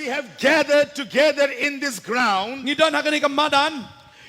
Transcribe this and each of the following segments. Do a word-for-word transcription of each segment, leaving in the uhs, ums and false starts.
We have gathered together in this ground, ngi don ha kane ka madan,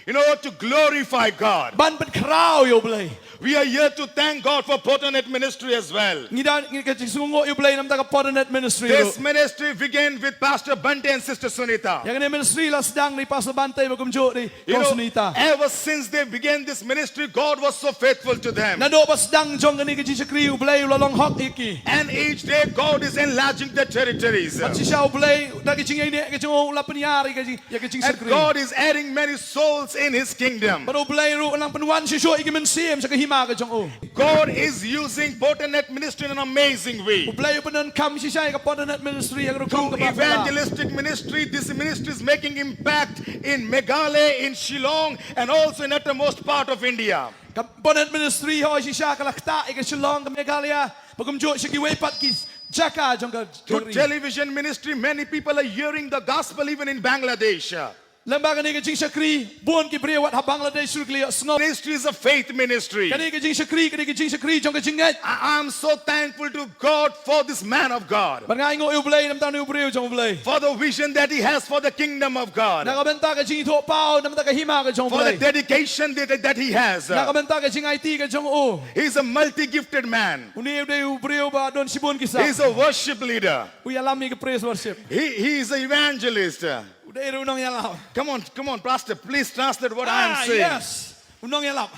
you know, to glorify God. Ban pynkhraw ïa U Blei. We are here to thank God for Potanet Ministry as well. Ngi don, ngi ka jingsngewnguh ïa U Blei namar ka Potanet Ministry. This ministry began with Pastor Bhante and Sister Sunita. Ïa kane ministry la sdang da i Pastor Bhante bad kumjuh da i Kong Sunita. You know, ever since they began this ministry, God was so faithful to them. Naduh ba sdang jong kane ka jingshakri, U Blei u la long hok ïa ki. And each day, God is enlarging their territories. Bad shisha U Blei da ka jingïaineh ka jong u u la pynïar ïa ka jing, ïa ka jingshakri. And God is adding many souls in His kingdom. Bad U Blei ruh u nang pynwan shuh shuh ïa ki mynsiem sha ka hima ka jong u. God is using Potanet Ministry in an amazing way. U Blei u pyndonkam shisha ïa ka Potanet Ministry ha ka rukom kaba phylla. Through evangelistic ministry, this ministry is making impact in Meghalaya, in Shillong, and also in uttermost part of India. Ka Potanet Ministry hoi shisha ka la ktah ïa ka Shillong, ka Meghalaya, bad kumjuh sha kiwei pat ki jaka jong ka jong ka ri. Through television ministry, many people are hearing the gospel even in Bangladesh. Lyngba kane ka jingshakri, bun ki briew wat ha Bangladesh ruh ki la ïohsngew. Ministry is a faith ministry. Kane ka jingshakri, kane ka jingshakri jong ka jingngeit. I, I'm so thankful to God for this man of God. Bad nga ainguh ïa U Blei namar une u briew jong U Blei. For the vision that he has for the kingdom of God. Na ka bynta ka jingithuhpaw namar ka hima ka jong U Blei. For the dedication that, that he has. Na ka bynta ka jingaiti ka jong u. He's a multi-gifted man. Une u dei u briew ba don shibun ki sap. He's a worship leader. U ïalam ïa ka praise worship. He, he is an evangelist. U dei ruh u nongïalap. Come on, come on, Pastor, please translate what I am saying. Ah, yes. U nongïalap.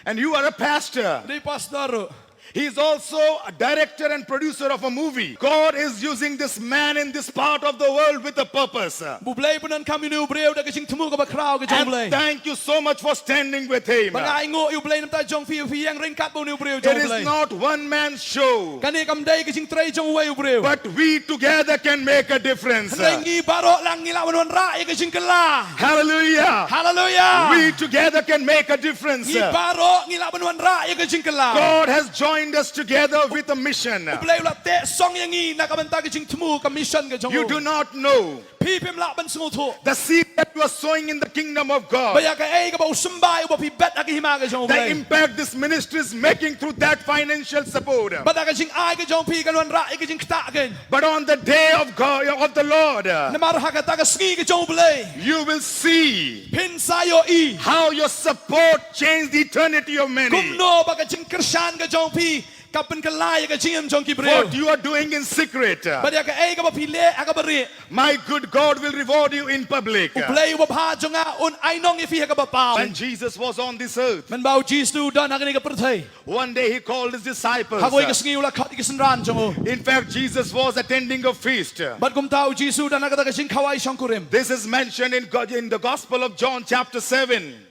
And you are a pastor. U dei pastor ruh. He is also a director and producer of a movie. God is using this man in this part of the world with a purpose. U Blei u pyndonkam ïa une u briew da ka jingthmu kaba khraw ka jong U Blei. And thank you so much for standing with him. Bad nga ainguh ïa U Blei namar jong phi, phi ïeng ryngkat bad une u briew jong U Blei. It is not one man's show. Kane kam dei ka jingtrei jong uwei u briew. But we together can make a difference. Hynrei ngi baroh lang ngi lah ban wanrah ïa ka jingkylla. Hallelujah. Hallelujah. We together can make a difference. Ngi baroh ngi lah ban wanrah ïa ka jingkylla. God has joined us together with a mission. U Blei u la teh song ïa ngi na ka bynta ka jingthmu, ka mission ka jong u. You do not know. Phi phim lah ban sngewthuh. The seed that you are sowing in the kingdom of God. Ba ïa kaei kaba u symbai uba phi bet ha ka hima ka jong U Blei. The impact this ministry is making through that financial support. Bad da ka jingai ka jong phi kan wanrah ïa ka jingktah kein. But on the day of God, of the Lord, namar ha kata ka sngi ka jong U Blei, you will see, phin sa ïohi, how your support changed the eternity of many. Kumno ba ka jingkyrshan ka jong phi ka pynkylla ïa ka jingim jong ki briew. What you are doing in secret, bad ïa kaei kaba phi leh ha kaba rieh, my good God will reward you in public. U Blei uba bha jong nga un ainong ïa phi ha kaba paw. When Jesus was on this earth, mynba U Jisu u don ha kane ka pyrthei, one day he called his disciples. Ha kawei ka sngi u la khot ïa ki synran jong u. In fact, Jesus was attending a feast. Bad kumta U Jisu u don ha kata ka jingkhawai shongkurim. This is mentioned in God, in the Gospel of John chapter seven.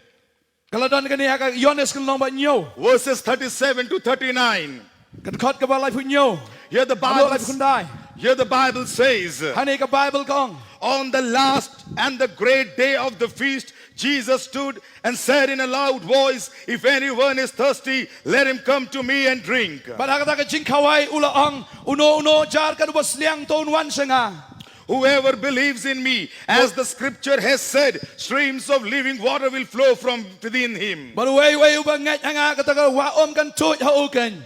Ka la don kane ha ka Ïoannis ka lynnong ba hynñiew. Verses thirty-seven to thirty-nine. Ka dkhot kaba laiphew hynñiew. Here the Bible, laiphew khyndai. Here the Bible says, hangne ka Baibl ka ong, on the last and the great day of the feast, Jesus stood and said in a loud voice, "If anyone is thirsty, let him come to me and drink." Bad ha kata ka jingkhawai u la ong, "Uno uno jar kat uba sliang to un wan sha nga." Whoever believes in me, as the scripture has said, streams of living water will flow from within him. Bad uwei uwei uba ngeit ha nga, kata ka wah um kan tuid ha u kein.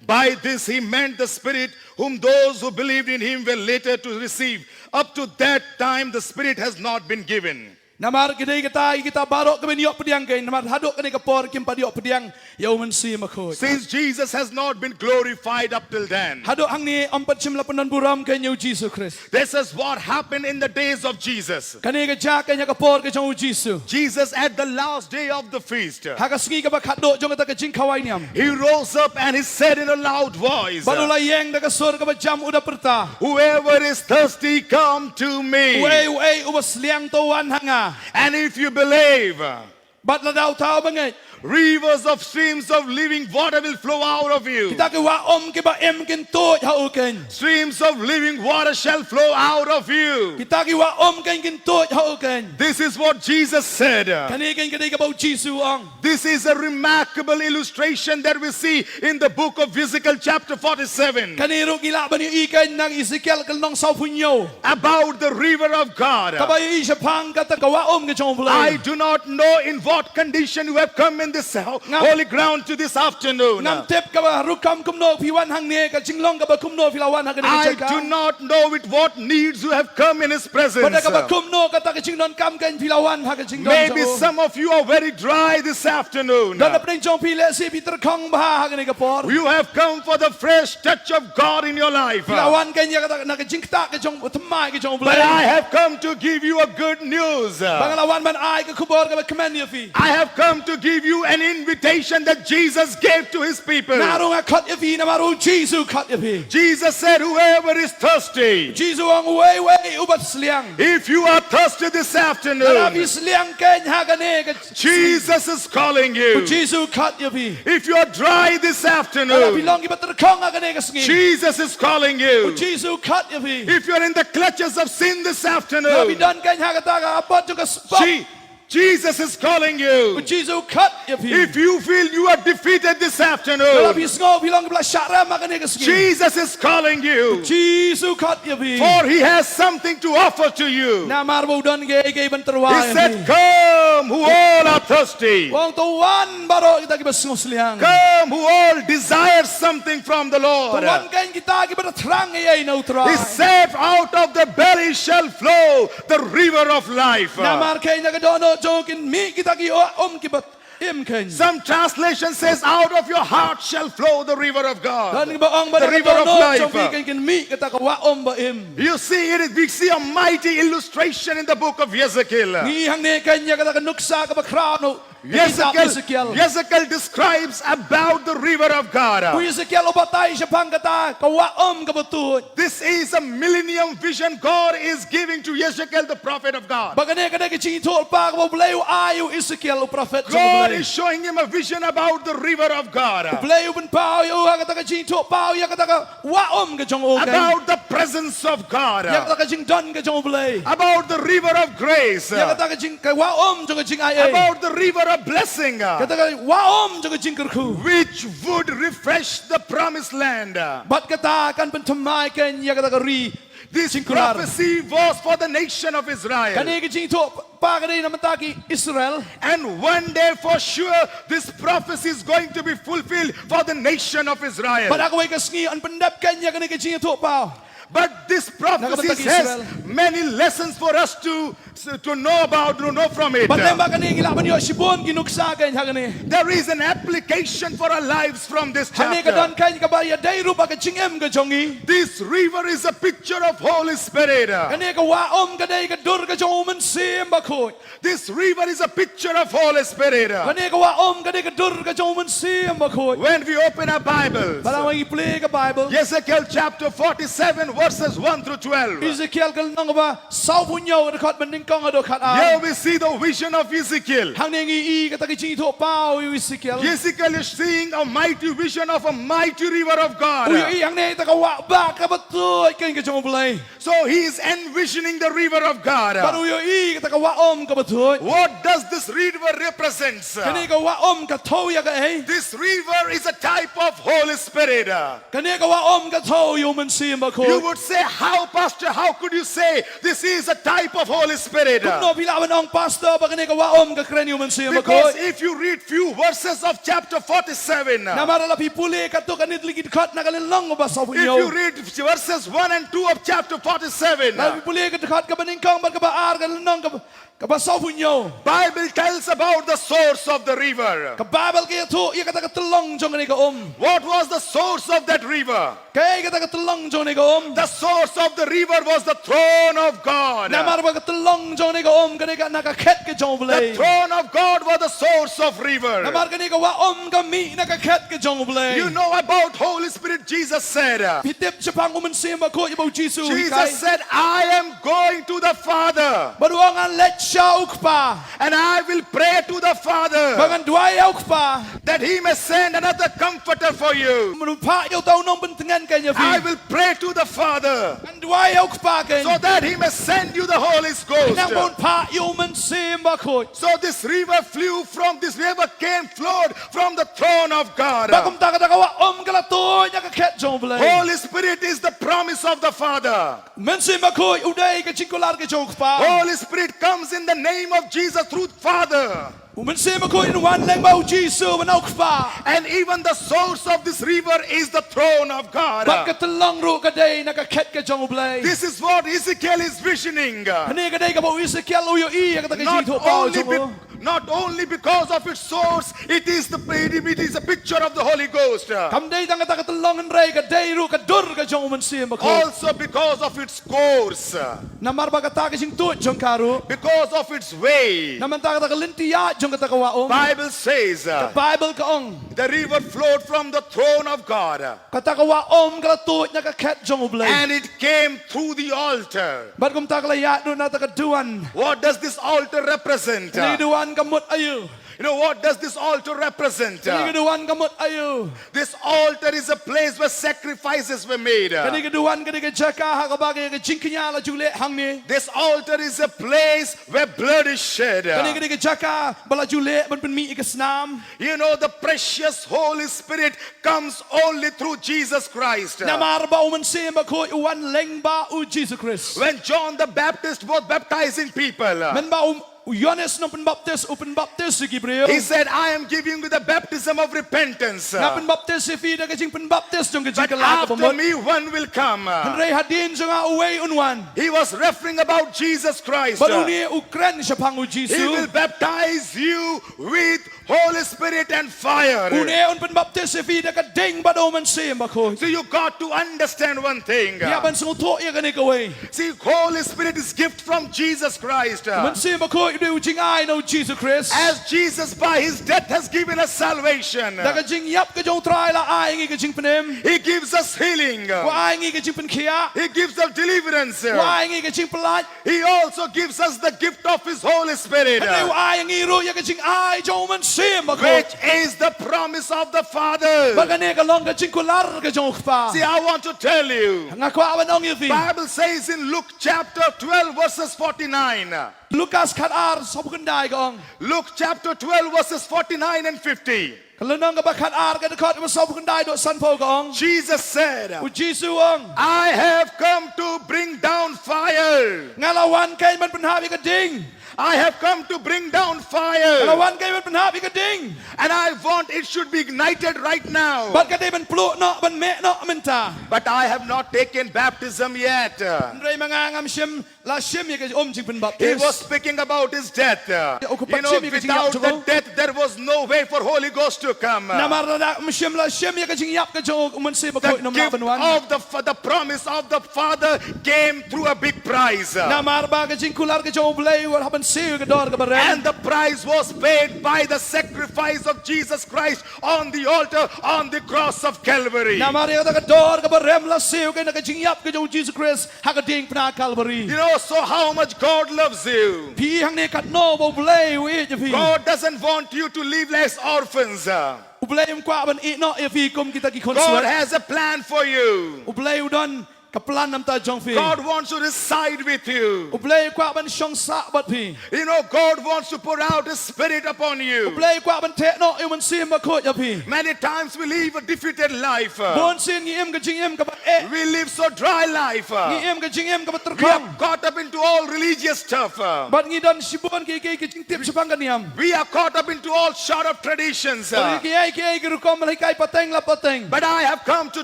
By this he meant the Spirit, whom those who believed in him were later to receive. Up to that time the Spirit has not been given. Namar ki dei kita, kita baroh kiba ïoh pdiang kein, namar haduh kane ka por kim pat ïoh pdiang ïa U Mynsiem Bakhuid. Since Jesus has not been glorified up till then. Haduh hangne ym pat shym la pyndonburom kein ïa U Jisu Khrist. This is what happened in the days of Jesus. Kane ka jia kein ha ka por ka jong U Jisu. Jesus at the last day of the feast. Ha ka sngi kaba khatduh jong kata ka jingkhawai niam. He rose up and he said in a loud voice. Bad u la ïeng da ka sur kaba jam u da pyrta. Whoever is thirsty, come to me. Uei uei uba sliang to wan ha nga. And if you believe, bad lada uta uba ngeit, rivers of streams of living water will flow out of you. Kita ki wah um kiba im kin tuid ha u kein. Streams of living water shall flow out of you. Kita ki wah um kein kin tuid ha u kein. This is what Jesus said. Kane kein ka dei kaba U Jisu u ong. This is a remarkable illustration that we see in the book of Ezekiel chapter forty-seven. Kane ruh ngi lah ban ïohi kein na Ezekiel ka lynnong sawphew hynñiew. About the river of God. Kaba ïohi shaphang kata ka wah um ka jong U Blei. I do not know in what condition you have come in this ho- Ngam- holy ground to this afternoon. Ngam tip kaba rukom kumno phi wan hangne, ka jinglong kaba kumno phi la wan ha kane ka jaka. I do not know with what needs you have come in His presence. Bad kaba kumno kata ka jingdonkam kan phi la wan ha ka jingdon jong u. Maybe some of you are very dry this afternoon. Don napdeng jong phi lehse phi tyrkhong bha ha kane ka por. You have come for the fresh touch of God in your life. Phi la wan kan ïa kata na ka jingktah ka jong u, thymmai ka jong u Blei. But I have come to give you a good news. Bad nga la wan ban ai ka khubor kaba kmen ïa phi. I have come to give you an invitation that Jesus gave to His people. Nga ruh nga khot ïa phi, namar u Jisu u khot ïa phi. Jesus said, "Whoever is thirsty, Jisu u ong, uwei uwei uba sliang." If you are thirsty this afternoon, lada phi sliang kan ha kane ka Jesus is calling you. U Jisu u khot ïa phi. If you are dry this afternoon, lada phi long kiba tyrkhong ha kane ka sngi, Jesus is calling you. U Jisu u khot ïa phi. If you are in the clutches of sin this afternoon, lada phi don kan ha kata ka apot jong ka spah, Je- Jesus is calling you. U Jisu u khot ïa phi. If you feel you are defeated this afternoon, lada phi sngew phi long kiba la shah rem ha kane ka sngi, Jesus is calling you. U Jisu u khot ïa phi. For He has something to offer to you. Namar ba u don kiei kiei ban tyrwa ïa phi. He said, "Come, who all are thirsty. U ong, to wan baroh kita kiba sngew sliang. Come, who all desire something from the Lord." To wan kan kita kiba da thrang eiei na u Trai. He said, "Out of the belly shall flow the river of life." Namar kan na ka dohnud jong u kin mih kita ki wah um kiba im kan. Some translation says, "Out of your heart shall flow the river of God." Don kiba ong ba na ka dohnud jong phi kan kin mih kata ka wah um ba im. You see, it is, we see a mighty illustration in the book of Ezekiel. Ngi hangne kan ïa kata ka nuksa kaba khraw na u Ezekiel. Ezekiel describes about the river of God. U Ezekiel u batai shaphang kata ka wah um kaba tuid. This is a millennium vision God is giving to Ezekiel, the prophet of God. Ba kane ka dei ka jingïathuhlypa kaba u Blei u ai ïa u Ezekiel, u prophet jong u Blei. God is showing him a vision about the river of God. U Blei u pynpaw ïa u ha kata ka jingïathuhpaw ïa kata ka wah um ka jong u kan. About the presence of God. Ïa kata ka jingdon ka jong u Blei. About the river of grace. Ïa kata ka jing, ka wah um jong ka jingaiei. About the river of blessing. Kata ka wah um jong ka jingkyrkhu. Which would refresh the promised land. Bad kata kan pynthymmai kan ïa kata ka ri. This prophecy was for the nation of Israel. Kane ka jingïathuhpa ka dei na bynta ki Israel. And one day for sure, this prophecy is going to be fulfilled for the nation of Israel. Bad ha kawei ka sngi yn pyndep kan ïa kane ka jingïathuhpaw. But this prophecy has many lessons for us to, to know about, to know from it. Bad lem bad kane ngi lah ban ïoh shibun ki nuksa kan ha kane. There is an application for our lives from this chapter. Hangne ka don kan kaba ïadei ruh bad ka jingim ka jong ngi. This river is a picture of Holy Spirit. Kane ka wah um ka dei ka dur ka jong u Mynsiem Bakhuid. This river is a picture of Holy Spirit. Kane ka wah um ka dei ka dur ka jong u Mynsiem Bakhuid. When we open our Bibles, bad haba ngi plie ka Bible, Ezekiel chapter forty-seven, verses one through twelve. Ezekiel ka lynnong kaba sawphew hynñiew, ka dkhot ba nyngkong haduh khatar. Here we see the vision of Ezekiel. Hangne ngi i kata ka jingïathuhpaw ïa u Ezekiel. Ezekiel is seeing a mighty vision of a mighty river of God. U ïohi hangne kata ka wah bah kaba tuid kan ka jong u Blei. So he is envisioning the river of God. Bad u ïohi kata ka wah um kaba tuid. What does this river represents? Kane ka wah um ka thew ïa kaei? This river is a type of Holy Spirit. Kane ka wah um ka thew ïa u Mynsiem Bakhuid. You would say, "How, Pastor? How could you say this is a type of Holy Spirit?" Kumno phi lah ban ong, Pastor, ba kane ka wah um ka kren ïa u Mynsiem Bakhuid? Because if you read few verses of chapter forty-seven, namar lada phi pule katto katne tylli ki dkhot na ka lynnong kaba sawphew hynñiew. If you read verses one and two of chapter forty-seven, lada phi pule ka dkhot kaba nyngkong bad kaba ar ka lynnong kaba, kaba sawphew hynñiew. Bible tells about the source of the river. Ka Bible ka ïathuh ïa kata ka tyllong jong kane ka um. What was the source of that river? Kaei kata ka tyllong jong kane ka um? The source of the river was the throne of God. Namar ba ka tyllong jong kane ka um ka dei ka na ka khet ka jong u Blei. The throne of God was the source of river. Namar kane ka wah um ka mih na ka khet ka jong u Blei. You know about Holy Spirit, Jesus said. Phi tip shaphang u Mynsiem Bakhuid ba u Jisu u hikai. Jesus said, "I am going to the Father." Bad u ong, ngan leit sha u Kpa. And I will pray to the Father. Bad ngan duwai ïa u Kpa. That he may send another comforter for you. Ban phah ïa uta u nongpyntngen kan ïa phi. I will pray to the Father. Ngan duwai ïa u Kpa kan. So that he may send you the Holy Ghost. Khnang ban phah ïa u Mynsiem Bakhuid. So this river flew from, this river came, flowed from the throne of God. Bad kumta kata ka wah um ka la tuid na ka khet jong u Blei. Holy Spirit is the promise of the Father. Mynsiem Bakhuid u dei ka jingkular ka jong u Kpa. Holy Spirit comes in the name of Jesus through Father. U Mynsiem Bakhuid un wan lyngba u Jisu, ban u kpa. And even the source of this river is the throne of God. Bad ka tyllong ruh ka dei na ka khet ka jong U Blei. This is what Ezekiel is visioning. Kane ka dei kaba u Ezekiel u ïohi ïa kata ka jingthoh paw jong u. Not only because of its source, it is the it is a picture of the Holy Ghost. Kam dei tang kata ka tyllong hynrei ka dei ruh ka dur ka jong u Mynsiem Bakhuid. Also because of its course. Namar ba kata ka jingtuid jong ka ruh. Because of its way. Namar kata ka lynti ïaid jong kata ka wah um. Bible says, uh, Ka Baibl ka ong. The river flowed from the throne of God. Kata ka wah um ka la tuid na ka khet jong U Blei. And it came through the altar. Bad kumta ka la ïaid ruh na kata ka duwan. What does this altar represent? Kane ka duwan ka mut aïu? You know, what does this altar represent? Kane ka duwan ka mut aïu? This altar is a place where sacrifices were made. Kane ka duwan ka dei ka jaka ha kaba ka jingkñia la ju leh hangne. This altar is a place where blood is shed. Kane ka dei ka jaka ba la ju leh ban pynmih ïa ka snam. You know, the precious Holy Spirit comes only through Jesus Christ. Namar ba u Mynsiem Bakhuid u wan lyngba u Jisu Khrist. When John the Baptist was baptizing people, Mynba u, u Ïoannis u nongpynbaptis u pynbaptis ïa ki briew. He said, "I am giving you the baptism of repentance." Nga pynbaptis ïa phi da ka jingpynbaptis jong ka jingkylla kaba mut. But after me, one will come. Hynrei hadien jong nga uwei un wan. He was referring about Jesus Christ. Bad une u kren shaphang u Jisu. He will baptize you with Holy Spirit and fire. Une un pynbaptis ïa phi da ka ding bad u Mynsiem Bakhuid. So you got to understand one thing. Ïa ban sngewthuh ïa kane kawei. See, Holy Spirit is gift from Jesus Christ. U Mynsiem Bakhuid u dei u jingai na u Jisu Khrist. As Jesus by his death has given us salvation. Da ka jingïap ka jong u Trai la ai ïa ngi ka jingpynim. He gives us healing. U ai ïa ngi ka jingpynkhiah. He gives us deliverance. U ai ïa ngi ka jingpyllait. He also gives us the gift of his Holy Spirit. Hynrei u ai ïa ngi ruh ïa ka jingai jong u Mynsiem Bakhuid. Which is the promise of the Father. Bad kane ka long ka jingkular ka jong u Kpa. See, I want to tell you. Nga kwah ban ong ïa phi. Bible says in Luke chapter twelve verses forty-nine. Lukas khatar sawphew khyndai ka ong. Luke chapter twelve verses forty-nine and fifty. Ka lynnong kaba khatar ka dkhot kaba sawphew khyndai haduh sanphew ka ong. Jesus said, U Jisu u ong, "I have come to bring down fire." Nga la wan kein ban pynhap ïa ka ding. "I have come to bring down fire." Nga la wan kein ban pynhap ïa ka ding. "And I want it should be ignited right now." Bad ka dei ban pluh noh, ban meh noh mynta. "But I have not taken baptism yet." Hynrei ma nga ngam shym la shim ïa ka um jingpynbaptis. He was speaking about his death. Ïa u kpa shim ïa ka jingïap jong u. You know, without the death, there was no way for Holy Ghost to come. Namar lada um shym la shim ïa ka jingïap ka jong u, u Mynsiem Bakhuid um lah ban wan. The gift of the fa-, the promise of the Father came through a big price. Namar ba ka jingkular ka jong u Blei u la hap ban siew ïa ka dor kaba rem. And the price was paid by the sacrifice of Jesus Christ on the altar, on the cross of Calvary. Namar ïa kata ka dor kaba rem la siew kein na ka jingïap ka jong u Jisu Khrist ha ka diengphna Kalbari. You know, so how much God loves you. Phi i hangne katno ba u Blei u ïeit ïa phi. God doesn't want you to live as orphans. U Blei um kwah ban ïeh noh ïa phi kum kita ki khun swet. God has a plan for you. U Blei u don ka plan namar jong phi. God wants to reside with you. U Blei u kwah ban shong sah bad phi. You know, God wants to pour out His Spirit upon you. U Blei u kwah ban theh noh ïa u Mynsiem Bakhuid ïa phi. Many times we live a defeated life. Bun sien ngi im ka jingim kaba eh. We live so dry life. Ngi im ka jingim kaba tyrkhong. We are caught up into all religious stuff. Bad ngi don shibun ki, ki, ki jingtip shaphang ka niam. We are caught up into all sort of traditions. Bad ngi ïa ki, ki rukom lehkai pateng la pateng. But I have come to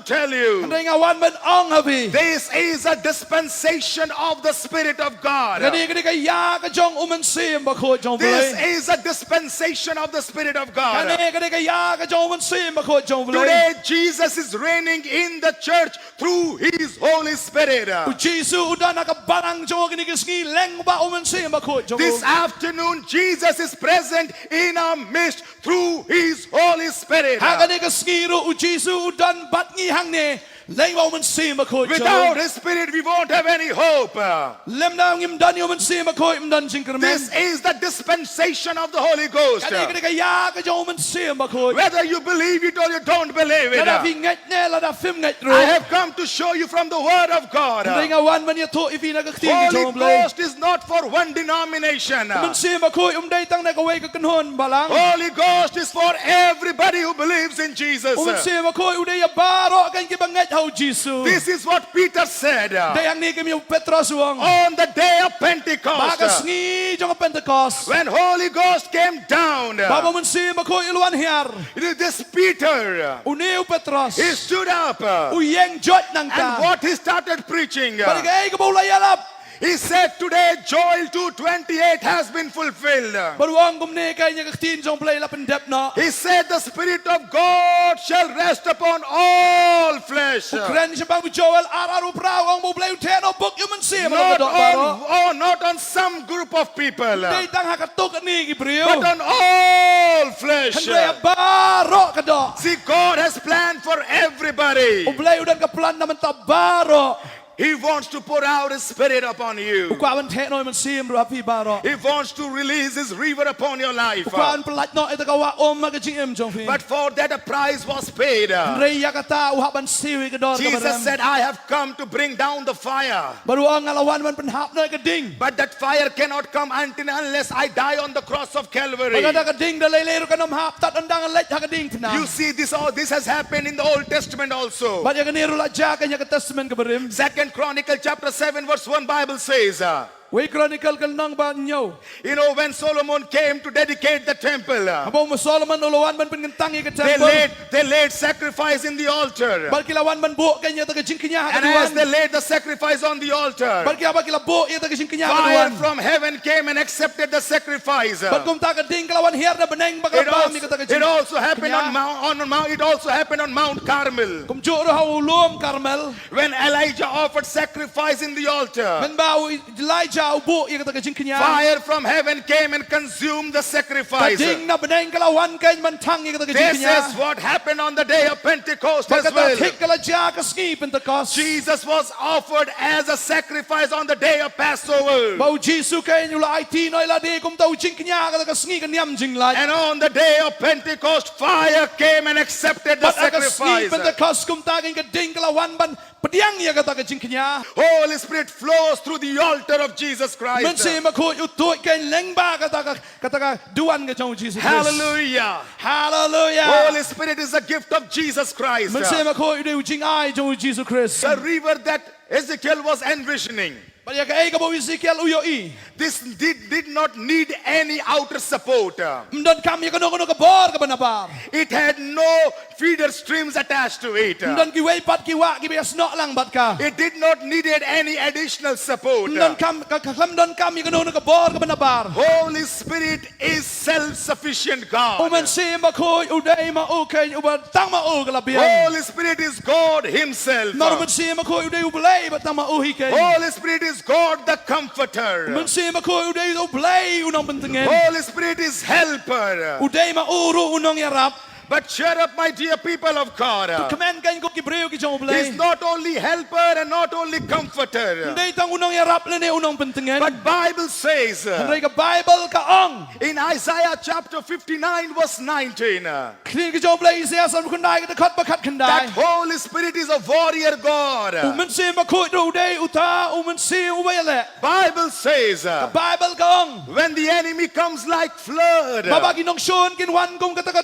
tell you. Hynrei nga wan ban ong ha phi. This is a dispensation of the Spirit of God. Kane ka dei ka ïa ka jong u Mynsiem Bakhuid jong u Blei. This is a dispensation of the Spirit of God. Kane ka dei ka ïa ka jong u Mynsiem Bakhuid jong u Blei. Today, Jesus is reigning in the church through His Holy Spirit. U Jisu u don ha ka balang jong u kane ka sngi lyngba u Mynsiem Bakhuid jong u. This afternoon, Jesus is present in our midst through His Holy Spirit. Ha kane ka sngi ruh u Jisu u don bad ngi hangne lyngba u Mynsiem Bakhuid jong u. Without His Spirit, we won't have any hope. Lymda ngim don ïa u Mynsiem Bakhuid ngim don jingkyrmen. This is the dispensation of the Holy Ghost. Kane ka dei ka ïa ka jong u Mynsiem Bakhuid. Whether you believe it or you don't believe it. Lada phi ngeit ne lada phim ngeit ruh. I have come to show you from the Word of God. Hynrei nga wan ban ïathuh ïa phi na ka ktien ka jong u Blei. Holy Ghost is not for one denomination. U Mynsiem Bakhuid um dei tang na kawei ka kynhun balang. Holy Ghost is for everybody who believes in Jesus. U Mynsiem Bakhuid u dei ïa baroh kein kiba ngeit ha u Jisu. This is what Peter said. Dei hangne ka mih u Petros u ong. On the day of Pentecost, ba ka sngi jong ka Pentekost, when Holy Ghost came down, ba u Mynsiem Bakhuid u la wan hiar. This Peter, une u Petros, he stood up, u ïeng joit nangta, and what he started preaching, bad kaei kaba u la ïalap. He said, "Today, Joel two twenty-eight has been fulfilled." Bad u ong kumne, kaei ïa ka ktien jong u Blei la pyndep noh. He said, "The Spirit of God shall rest upon all flesh." U kren shaphang u Joel ar ar u phra, u ong ba u Blei u theh noh buk ïa u Mynsiem ha ka doh baroh. Oh, not on some group of people, dei tang ha katto katne ki briew, but on all flesh. Hynrei ha baroh ka doh. See, God has planned for everybody. U Blei u don ka plan na bynta baroh. He wants to pour out His Spirit upon you. U kwah ban theh noh u Mynsiem ruh ha phi baroh. He wants to release His river upon your life. U kwah ban pyllait noh ïa kata ka wah um ha ka jingim jong phi. But for that a price was paid. Hynrei ïa kata u hap ban siew ïa ka dor kaba rem. Jesus said, "I have come to bring down the fire." Bad u ong, nga la wan ban pynhap noh ïa ka ding. But that fire cannot come until unless I die on the cross of Calvary. Bad kata ka ding da lei lei ruh kan ym hap tad ynda nga leit ha ka diengphna. You see, this all, this has happened in the Old Testament also. Bad ïa kane ruh la jia ha ka Testament kaba rim. Second Chronicle chapter seven verse one Bible says, uh, Wei Chronicle ka lynnong ba hynñiew. You know, when Solomon came to dedicate the temple, uh, haba u Solomon u la wan ban pynkyntang ïa ka temple, they laid, they laid sacrifice in the altar. Bad ki la wan ban buh ïa kata ka jingkñia ha ka duwan. And as they laid the sacrifice on the altar, bad ki, haba ki la buh ïa kata ka jingkñia ha ka duwan, fire from heaven came and accepted the sacrifice. Bad kumta ka ding ka la wan hiar na bneng bad ka la bam ïa kata ka jingkñia. It also, it also happened on Mount, on Mount, it also happened on Mount Carmel. Kumjuh ruh ha u lum Karmel. When Elijah offered sacrifice in the altar, mynba u Elijah u buh ïa kata ka jingkñia, fire from heaven came and consumed the sacrifice. Ka ding na bneng ka la wan keiñ ban thang ïa kata ka jingkñia. This is what happened on the day of Pentecost as well. Bad kata thik ka la jia ha ka sngi Pentekost. Jesus was offered as a sacrifice on the day of Passover. Ba u Jisu keiñ u la aiti noh ïa lade kumta u jingkñia ha kata ka sngi ka niam jinglait. And on the day of Pentecost, fire came and accepted the sacrifice. Bad ha ka sngi Pentekost kumta keiñ ka ding ka la wan ban pdiang ïa kata ka jingkñia. Holy Spirit flows through the altar of Jesus Christ. Mynsiem Bakhuid u tuid keiñ lyngba kata ka, kata ka duwan ka jong u Jisu Khrist. Hallelujah. Hallelujah. Holy Spirit is a gift of Jesus Christ. Mynsiem Bakhuid u dei u jingai jong u Jisu Khrist. The river that Ezekiel was envisioning, bad ïa kaei kaba u Ezekiel u ïohi, this did, did not need any outer support. Ym donkam ïa kano kano ka bor kaba nabar. It had no feeder streams attached to it. Ym don kiwei pat ki wah kiba ïasnoh lang bad ka. It did not needed any additional support. Ym donkam, ka, ka, khlem donkam ïa kano kano ka bor kaba nabar. Holy Spirit is self-sufficient God. U Mynsiem Bakhuid u dei ma u keiñ uba tang ma u ka la biang. Holy Spirit is God Himself. Namar u Mynsiem Bakhuid u dei u Blei ba tang ma u hi keiñ. Holy Spirit is God the Comforter. U Mynsiem Bakhuid u dei u Blei u nongpyntngen. Holy Spirit is Helper. U dei ma u ruh u nongïarap. But cheer up, my dear people of God. To kmen keiñ ko ki briew ki jong u Blei. He's not only helper and not only comforter. Ym dei tang u nongïarap lane u nongpyntngen. But Bible says, uh, hynrei ka Baibl ka ong, in Isaiah chapter fifty-nine verse nineteen, uh, ktien ka jong u Blei Isaiah sanphew khyndai ka dkhot ba khatkhyndai, that Holy Spirit is a warrior God. U Mynsiem Bakhuid ruh u dei uta u Mynsiem uba ïaleh. Bible says, uh, ka Baibl ka ong, when the enemy comes like flood, ba, ba ki nongshun kin wan kum kata ka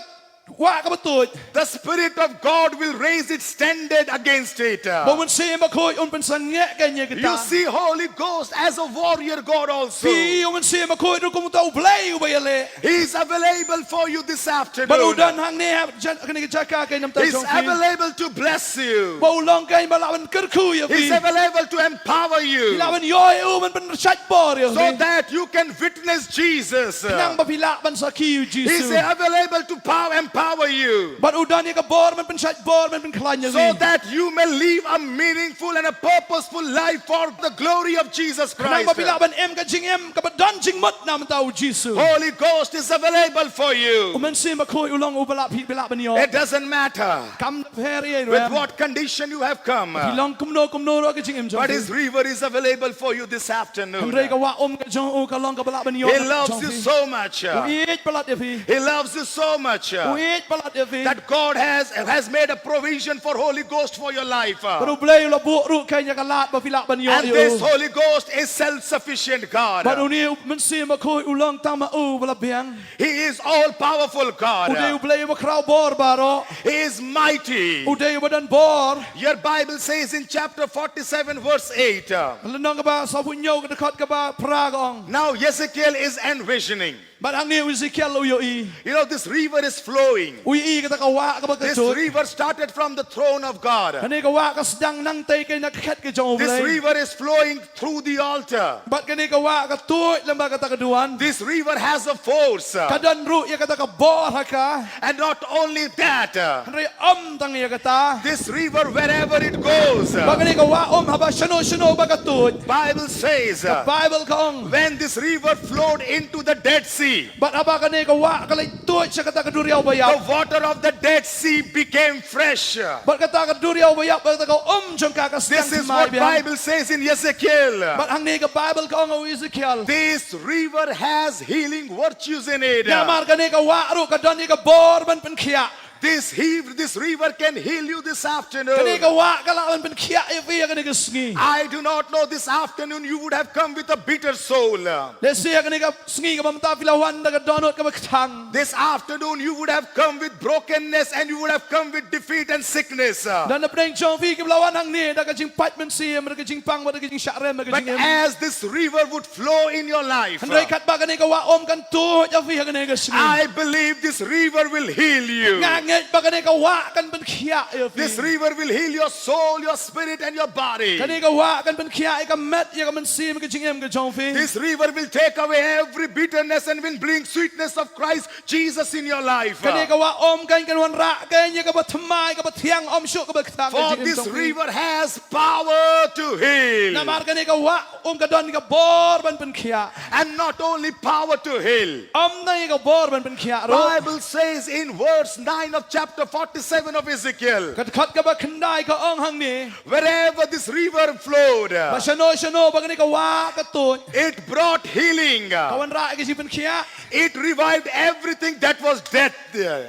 wah kaba tuid, the Spirit of God will raise its standard against it. Ba u Mynsiem Bakhuid un pynsangeh keiñ ïa kita. You see Holy Ghost as a warrior God also. Phi i u Mynsiem Bakhuid ruh kum uta u Blei uba ïaleh. He is available for you this afternoon. Bad u don hangne ha jan-, kane ka jaka keiñ namar jong phi. He is available to bless you. Ba u long keiñ ba lah ban kyrkhu ïa phi. He is available to empower you. Phi lah ban ïoh ïa u ban pynshait bor ïa phi. So that you can witness Jesus. Khnang ba phi lah ban sakhi ïa u Jisu. He is available to power, empower you. Bad u don ïa ka bor ban pynshait bor, ban pynkhlaiñ ïa phi. So that you may live a meaningful and a purposeful life for the glory of Jesus Christ. Khnang ba phi lah ban im ka jingim kaba don jingmut na bynta u Jisu. Holy Ghost is available for you. U Mynsiem Bakhuid u long uba lah phi, phi lah ban ïoh. It doesn't matter, kam pher ïa, with what condition you have come. Phi long kumno kumno ruh ka jingim jong phi. But His river is available for you this afternoon. Hynrei ka wah um ka jong u ka long kaba lah ban ïoh. He loves you so much. U ïeit palat ïa phi. He loves you so much. U ïeit Ngeit palat ïa phi. That God has, has made a provision for Holy Ghost for your life. Bad U Blei u la buh ruh kein ïa ka lad ba phi lah ban ïoh ïa u. And this Holy Ghost is self-sufficient God. Bad une u Mynsiem Bakhuid u long tang ma u ba la biang. He is all powerful God. U dei U Blei uba khraw bor baroh. He is mighty. U dei uba don bor. Your Bible says in chapter forty-seven, verse eight. Lynnong kaba sawphew hynñiew ka dkhot kaba phra ka ong. Now Ezekiel is envisioning. Bad hangne u Ezekiel u ïohi. You know, this river is flowing. U ïohi kata ka wah kaba ka tuid. This river started from the throne of God. Kane ka wah ka sdang nangtei kein na ka khet ka jong U Blei. This river is flowing through the altar. Bad kane ka wah ka tuid lyngba kata ka duwan. This river has a force. Ka don ruh ïa kata ka bor ha ka. And not only that, hynrei ym tang ïa kata. This river, wherever it goes, bad kane ka wah um haba shano shano ba ka tuid. Bible says, ka Bible ka ong, when this river flowed into the Dead Sea, bad haba kane ka wah ka leit tuid sha kata ka duriaw ba ïap. The water of the Dead Sea became fresh. Bad kata ka duriaw ba ïap, kata ka um jong ka ka sdang thymmai biang. This is what Bible says in Ezekiel. Bad hangne ka Bible ka ong ha u Ezekiel. This river has healing virtues in it. Namar kane ka wah ruh ka don ïa ka bor ban pynkhiah. This, he, this river can heal you this afternoon. Kane ka wah ka lah ban pynkhiah ïa phi ïa kane ka sngi. I do not know, this afternoon you would have come with a bitter soul. Lehse ïa kane ka sngi kaba mynta phi la wan da ka dohnud kaba kthang. This afternoon you would have come with brokenness and you would have come with defeat and sickness. Don napdeng jong phi kiba la wan hangne da ka jingpait mynsiem, da ka jingpang, da ka jingshah rem, da ka jingim. But as this river would flow in your life, hynrei katba kane ka wah um kan tuid ïa phi ha kane ka sngi, I believe this river will heal you. Nga ngeit ba kane ka wah kan pynkhiah ïa phi. This river will heal your soul, your spirit, and your body. Kane ka wah kan pynkhiah ïa ka met, ïa ka mynsiem, ka jingim ka jong phi. This river will take away every bitterness and will bring sweetness of Christ Jesus in your life. Kane ka wah um kan, kan wanrah kan ïa kaba thymmai, kaba thiang, ym shuh kaba kthang ka jingim jong phi. For this river has power to heal. Namar kane ka wah um ka don ka bor ban pynkhiah. And not only power to heal. Ym tang ïa ka bor ban pynkhiah ruh. Bible says in verse nine of chapter forty-seven of Ezekiel, ka dkhot kaba khyndai ka ong hangne, wherever this river flowed, ba shano shano ba kane ka wah ka tuid, it brought healing. Ka wanrah ïa ka jingpynkhiah. It revived everything that was dead.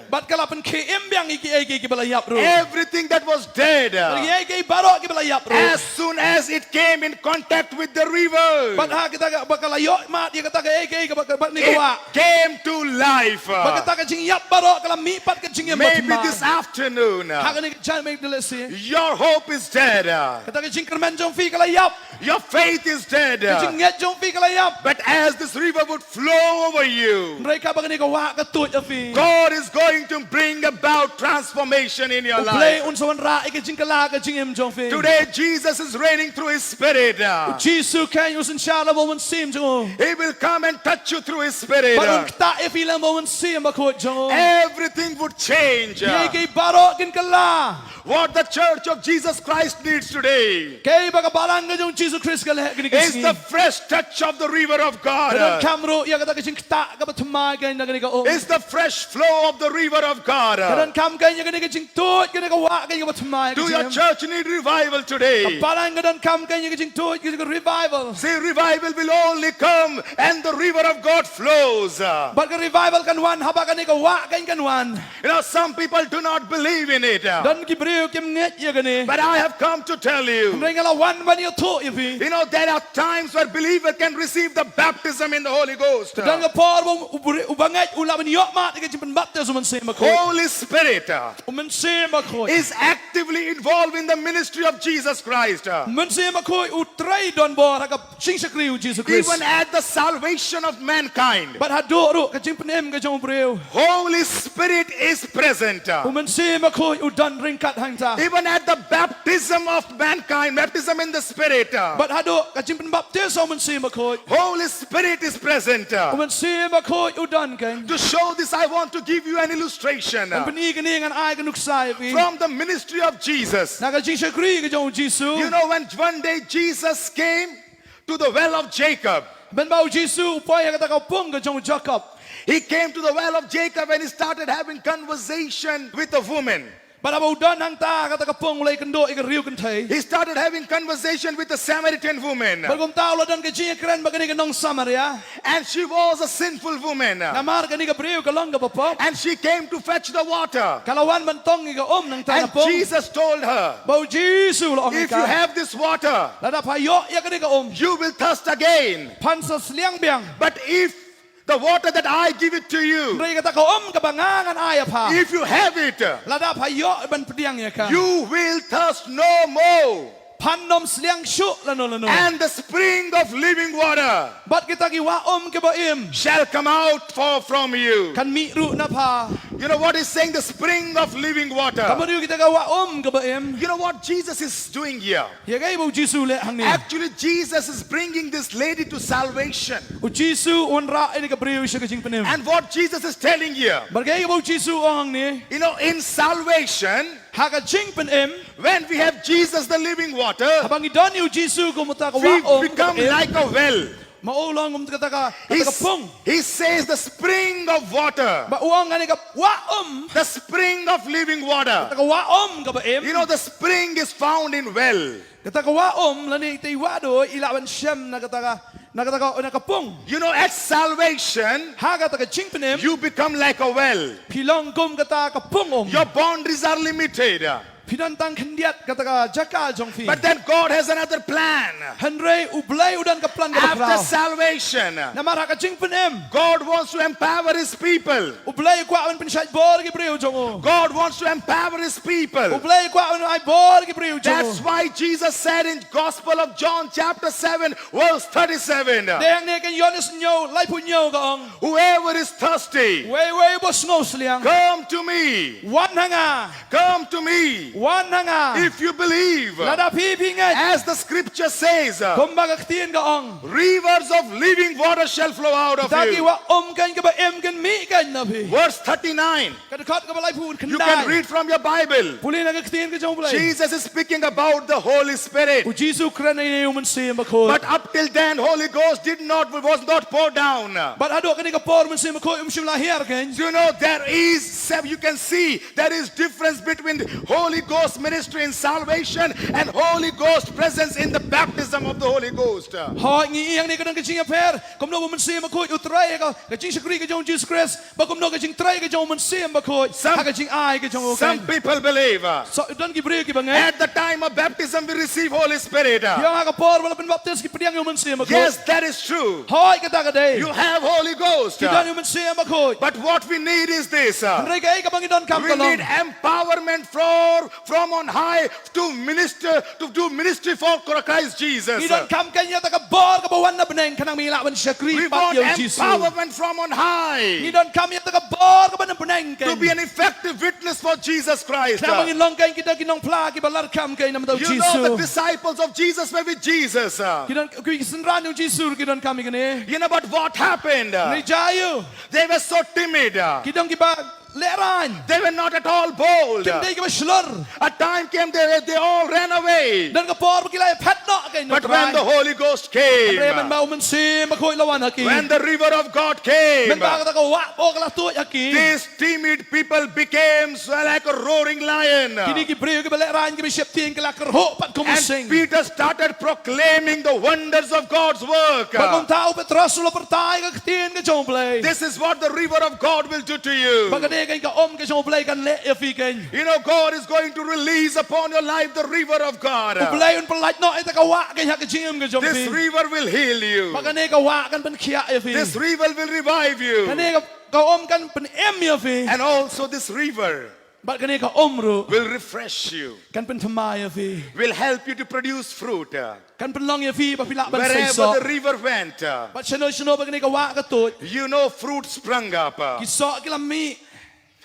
Bad ka la pynkhie im biang ïa kiei kiei kiba la ïap ruh. Everything that was dead. Bad kiei kiei baroh kiba la ïap ruh. As soon as it came in contact with the river, bad ha kata ka, ba ka la ïoh mad ïa kata ka, kiei kiei kaba, bad kane ka wah, it came to life. Bad kata ka jingïap baroh ka la mihpat ka jingim ba thymmai. Maybe this afternoon, ha kane ka janmiet lehse, your hope is dead. Kata ka jingkyrmen jong phi ka la ïap. Your faith is dead. Ka jingngeit jong phi ka la ïap. But as this river would flow over you, hynrei katba kane ka wah ka tuid ïa phi, God is going to bring about transformation in your life. U Blei un sa wanrah ïa ka jingkylla ha ka jingim jong phi. Today Jesus is reigning through his spirit. U Jisu kan ïoh synshar lyngba u Mynsiem jong u. He will come and touch you through his spirit. Bad un ktah ïa phi lyngba u Mynsiem Bakhuid jong u. Everything would change. Kiei kiei baroh kin kylla. What the Church of Jesus Christ needs today, kaei ba ka Balang ka jong U Jisu Khrist ka leh kane ka sngi, is the fresh touch of the river of God. Ka donkam ruh ïa kata ka jingktah kaba thymmai kein na kane ka um. Is the fresh flow of the river of God. Ka donkam kein ïa kane ka jingtuid, kane ka wah kein kaba thymmai ka jingim. Do your church need revival today? Ka Balang ka donkam kein ïa ka jingtuid, ka jing revival. See, revival will only come and the river of God flows. Bad ka revival kan wan haba kane ka wah kein kan wan. You know, some people do not believe in it. Don ki briew kim ngeit ïa kane. But I have come to tell you. Hynrei nga la wan ban ïathuh ïa phi. You know, there are times where believer can receive the baptism in the Holy Ghost. Don ka por ba u, u, u bangeit u lah ban ïoh mad ïa ka jingpynbaptis u Mynsiem Bakhuid. Holy Spirit, uh, u Mynsiem Bakhuid, is actively involved in the ministry of Jesus Christ. Uh, u Mynsiem Bakhuid u trei donbor ha ka jingshakri u Jisu Khrist. Even at the salvation of mankind, bad haduh ruh ka jingpynim ka jong u briew, Holy Spirit is present. U Mynsiem Bakhuid u don ryngkat hangta. Even at the baptism of mankind, baptism in the Spirit, bad haduh ka jingpynbaptis u Mynsiem Bakhuid, Holy Spirit is present. U Mynsiem Bakhuid u don kein. To show this, I want to give you an illustration. Ban pyni kane ngan ai ka nuksa ïa phi. From the ministry of Jesus. Na ka jingshakri ka jong u Jisu. You know, when one day Jesus came to the well of Jacob. Mynba u Jisu u poi ha kata ka pung ka jong u Jakob. He came to the well of Jacob and he started having conversation with a woman. Bad haba u don hangta kata ka pung, u la ïakynduh ïa ka riew kynthei. He started having conversation with a Samaritan woman. Bad kumta u la don ka jingïakren bad kane ka nong Samaria. And she was a sinful woman. Namar kane ka briew ka long kaba pop. And she came to fetch the water. Ka la wan ban tong ïa ka um nangta na pung. And Jesus told her, Bad u Jisu u la ong ïa ka, If you have this water, lada pha ïoh ïa kane ka um, you will thirst again. Phan sa sliang biang. But if the water that I give it to you, Hynrei kata ka um kaba nga ngan ai ïa pha, if you have it, lada pha ïoh ban pdiang ïa ka, you will thirst no more. Phan ym sliang shuh lano lano. And the spring of living water, Bad kita ki wah um kiba im, shall come out for, from you. Kan mih ruh na pha. You know what he's saying? The spring of living water. Ka mut ïa kita ki wah um kiba im. You know what Jesus is doing here? Ïa kaei ba u Jisu u leh hangne? Actually, Jesus is bringing this lady to salvation. U Jisu u wanrah ïa kane ka briew sha ka jingpynim. And what Jesus is telling here, Bad kaei ba u Jisu u ong hangne? You know, in salvation, Ha ka jingpynim, when we have Jesus, the living water, haba ngi don ïa u Jisu kum uta ka wah um, we become like a well. Ma u long kum kata ka, kata ka pung. He says the spring of water. Bad u ong kane ka wah um, the spring of living water. Kata ka wah um kaba im. You know, the spring is found in well. Kata ka wah um lane ita i wah doi i lah ban shem na kata ka, na kata ka, na ka pung. You know, at salvation, Ha kata ka jingpynim, you become like a well. Phi long kum kata ka pung um. Your boundaries are limited. Phi don tang khyndiat kata ka jaka jong phi. But then God has another plan. Hynrei U Blei u don ka plan kaba khraw. After salvation, Namar ha ka jingpynim, God wants to empower his people. U Blei u kwah ban pynshait bor ki briew jong u. God wants to empower his people. U Blei u kwah ban ai bor ki briew jong u. That's why Jesus said in Gospel of John chapter seven, verse thirty-seven. Dei hangne ka Ïoannis hynñiew, laiphew hynñiew ka ong. Whoever is thirsty, Uwei uwei uba sngewsliang, come to me. Wan ha nga. Come to me. Wan ha nga. If you believe, Lada phi phi ngeit. As the scripture says, Kumba ka ktien ka ong. Rivers of living water shall flow out of you. Kita ki wah um keiñ kiba im kin mih keiñ na phi. Verse thirty-nine. Ka dkhot kaba laiphew khyndai. You can read from your Bible. Pule na ka ktien ka jong U Blei. Jesus is speaking about the Holy Spirit. U Jisu u kren ïa u Mynsiem Bakhuid. But up till then, Holy Ghost did not, was not poured down. Bad haduh kane ka por u Mynsiem Bakhuid um shym la hiar keiñ. You know, there is, you can see, there is difference between the Holy Ghost ministry in salvation and Holy Ghost presence in the baptism of the Holy Ghost. Hooid, ngi ïohi hangne ka don ka jingïapher. Kumno ba u Mynsiem Bakhuid u trei ïa ka, ka jingshakri ka jong u Jisu Khrist. Bad kumno ka jingtrei ka jong u Mynsiem Bakhuid ha ka jingai ka jong u. Some people believe, uh, So, don ki briew kiba ngeit. At the time of baptism, we receive Holy Spirit, uh. Ïa ha ka por ba la pynbaptis ki pdiang ïa u Mynsiem Bakhuid. Yes, that is true. Hooid, kata ka dei. You have Holy Ghost, uh. Ki don ïa u Mynsiem Bakhuid. But what we need is this, uh. Hynrei kaei kaba ngi donkam ka long. We need empowerment for, from on high to minister, to do ministry for Christ Jesus. Ngi donkam keiñ ïa kata ka bor kaba wan na bneng khnang ba ngin lah ban shakri pat ïa u Jisu. We want empowerment from on high. Ngi donkam ïa kata ka bor kaba na bneng keiñ. To be an effective witness for Jesus Christ. Khnang ba ngin long keiñ kita ki nongphla kiba larkham keiñ namar u Jisu. You know, the disciples of Jesus were with Jesus. Ki don, ki synran u Jisu ki donkam ïa kane. You know, but what happened? Hynrei jia aiu? They were so timid. Ki don kiba lehraiñ. They were not at all bold. Kim dei kiba shlur. A time came, they, they all ran away. Don ka por ba ki la ïaphet noh keiñ. But when the Holy Ghost came, Hynrei mynba u Mynsiem Bakhuid u la wan ha ki. When the river of God came, Mynba kata ka wah baroh ka la tuid ha ki. These timid people became so like a roaring lion. Kine ki briew kiba lehraiñ kiba sheptieng ki la kyrhuh pat kum u sing. And Peter started proclaiming the wonders of God's work. Bad kumta u Petros u la pyrta ïa ka ktien ka jong U Blei. This is what the river of God will do to you. Bad kane keiñ ka um ka jong U Blei kan leh ïa phi keiñ. You know, God is going to release upon your life the river of God. U Blei un pyllait noh ïa kata ka wah keiñ ha ka jingim ka jong phi. This river will heal you. Bad kane ka wah kan pynkhiah ïa phi. This river will revive you. Kane ka, ka um kan pynim ïa phi. And also this river Bad kane ka um ruh will refresh you, kan pynthymmai ïa phi, will help you to produce fruit. Kan pynlong ïa phi ba phi lah ban seisoh. Wherever the river went, bad shano shano ba kane ka wah ka tuid, you know, fruit sprung up. Ki soh ki la mih.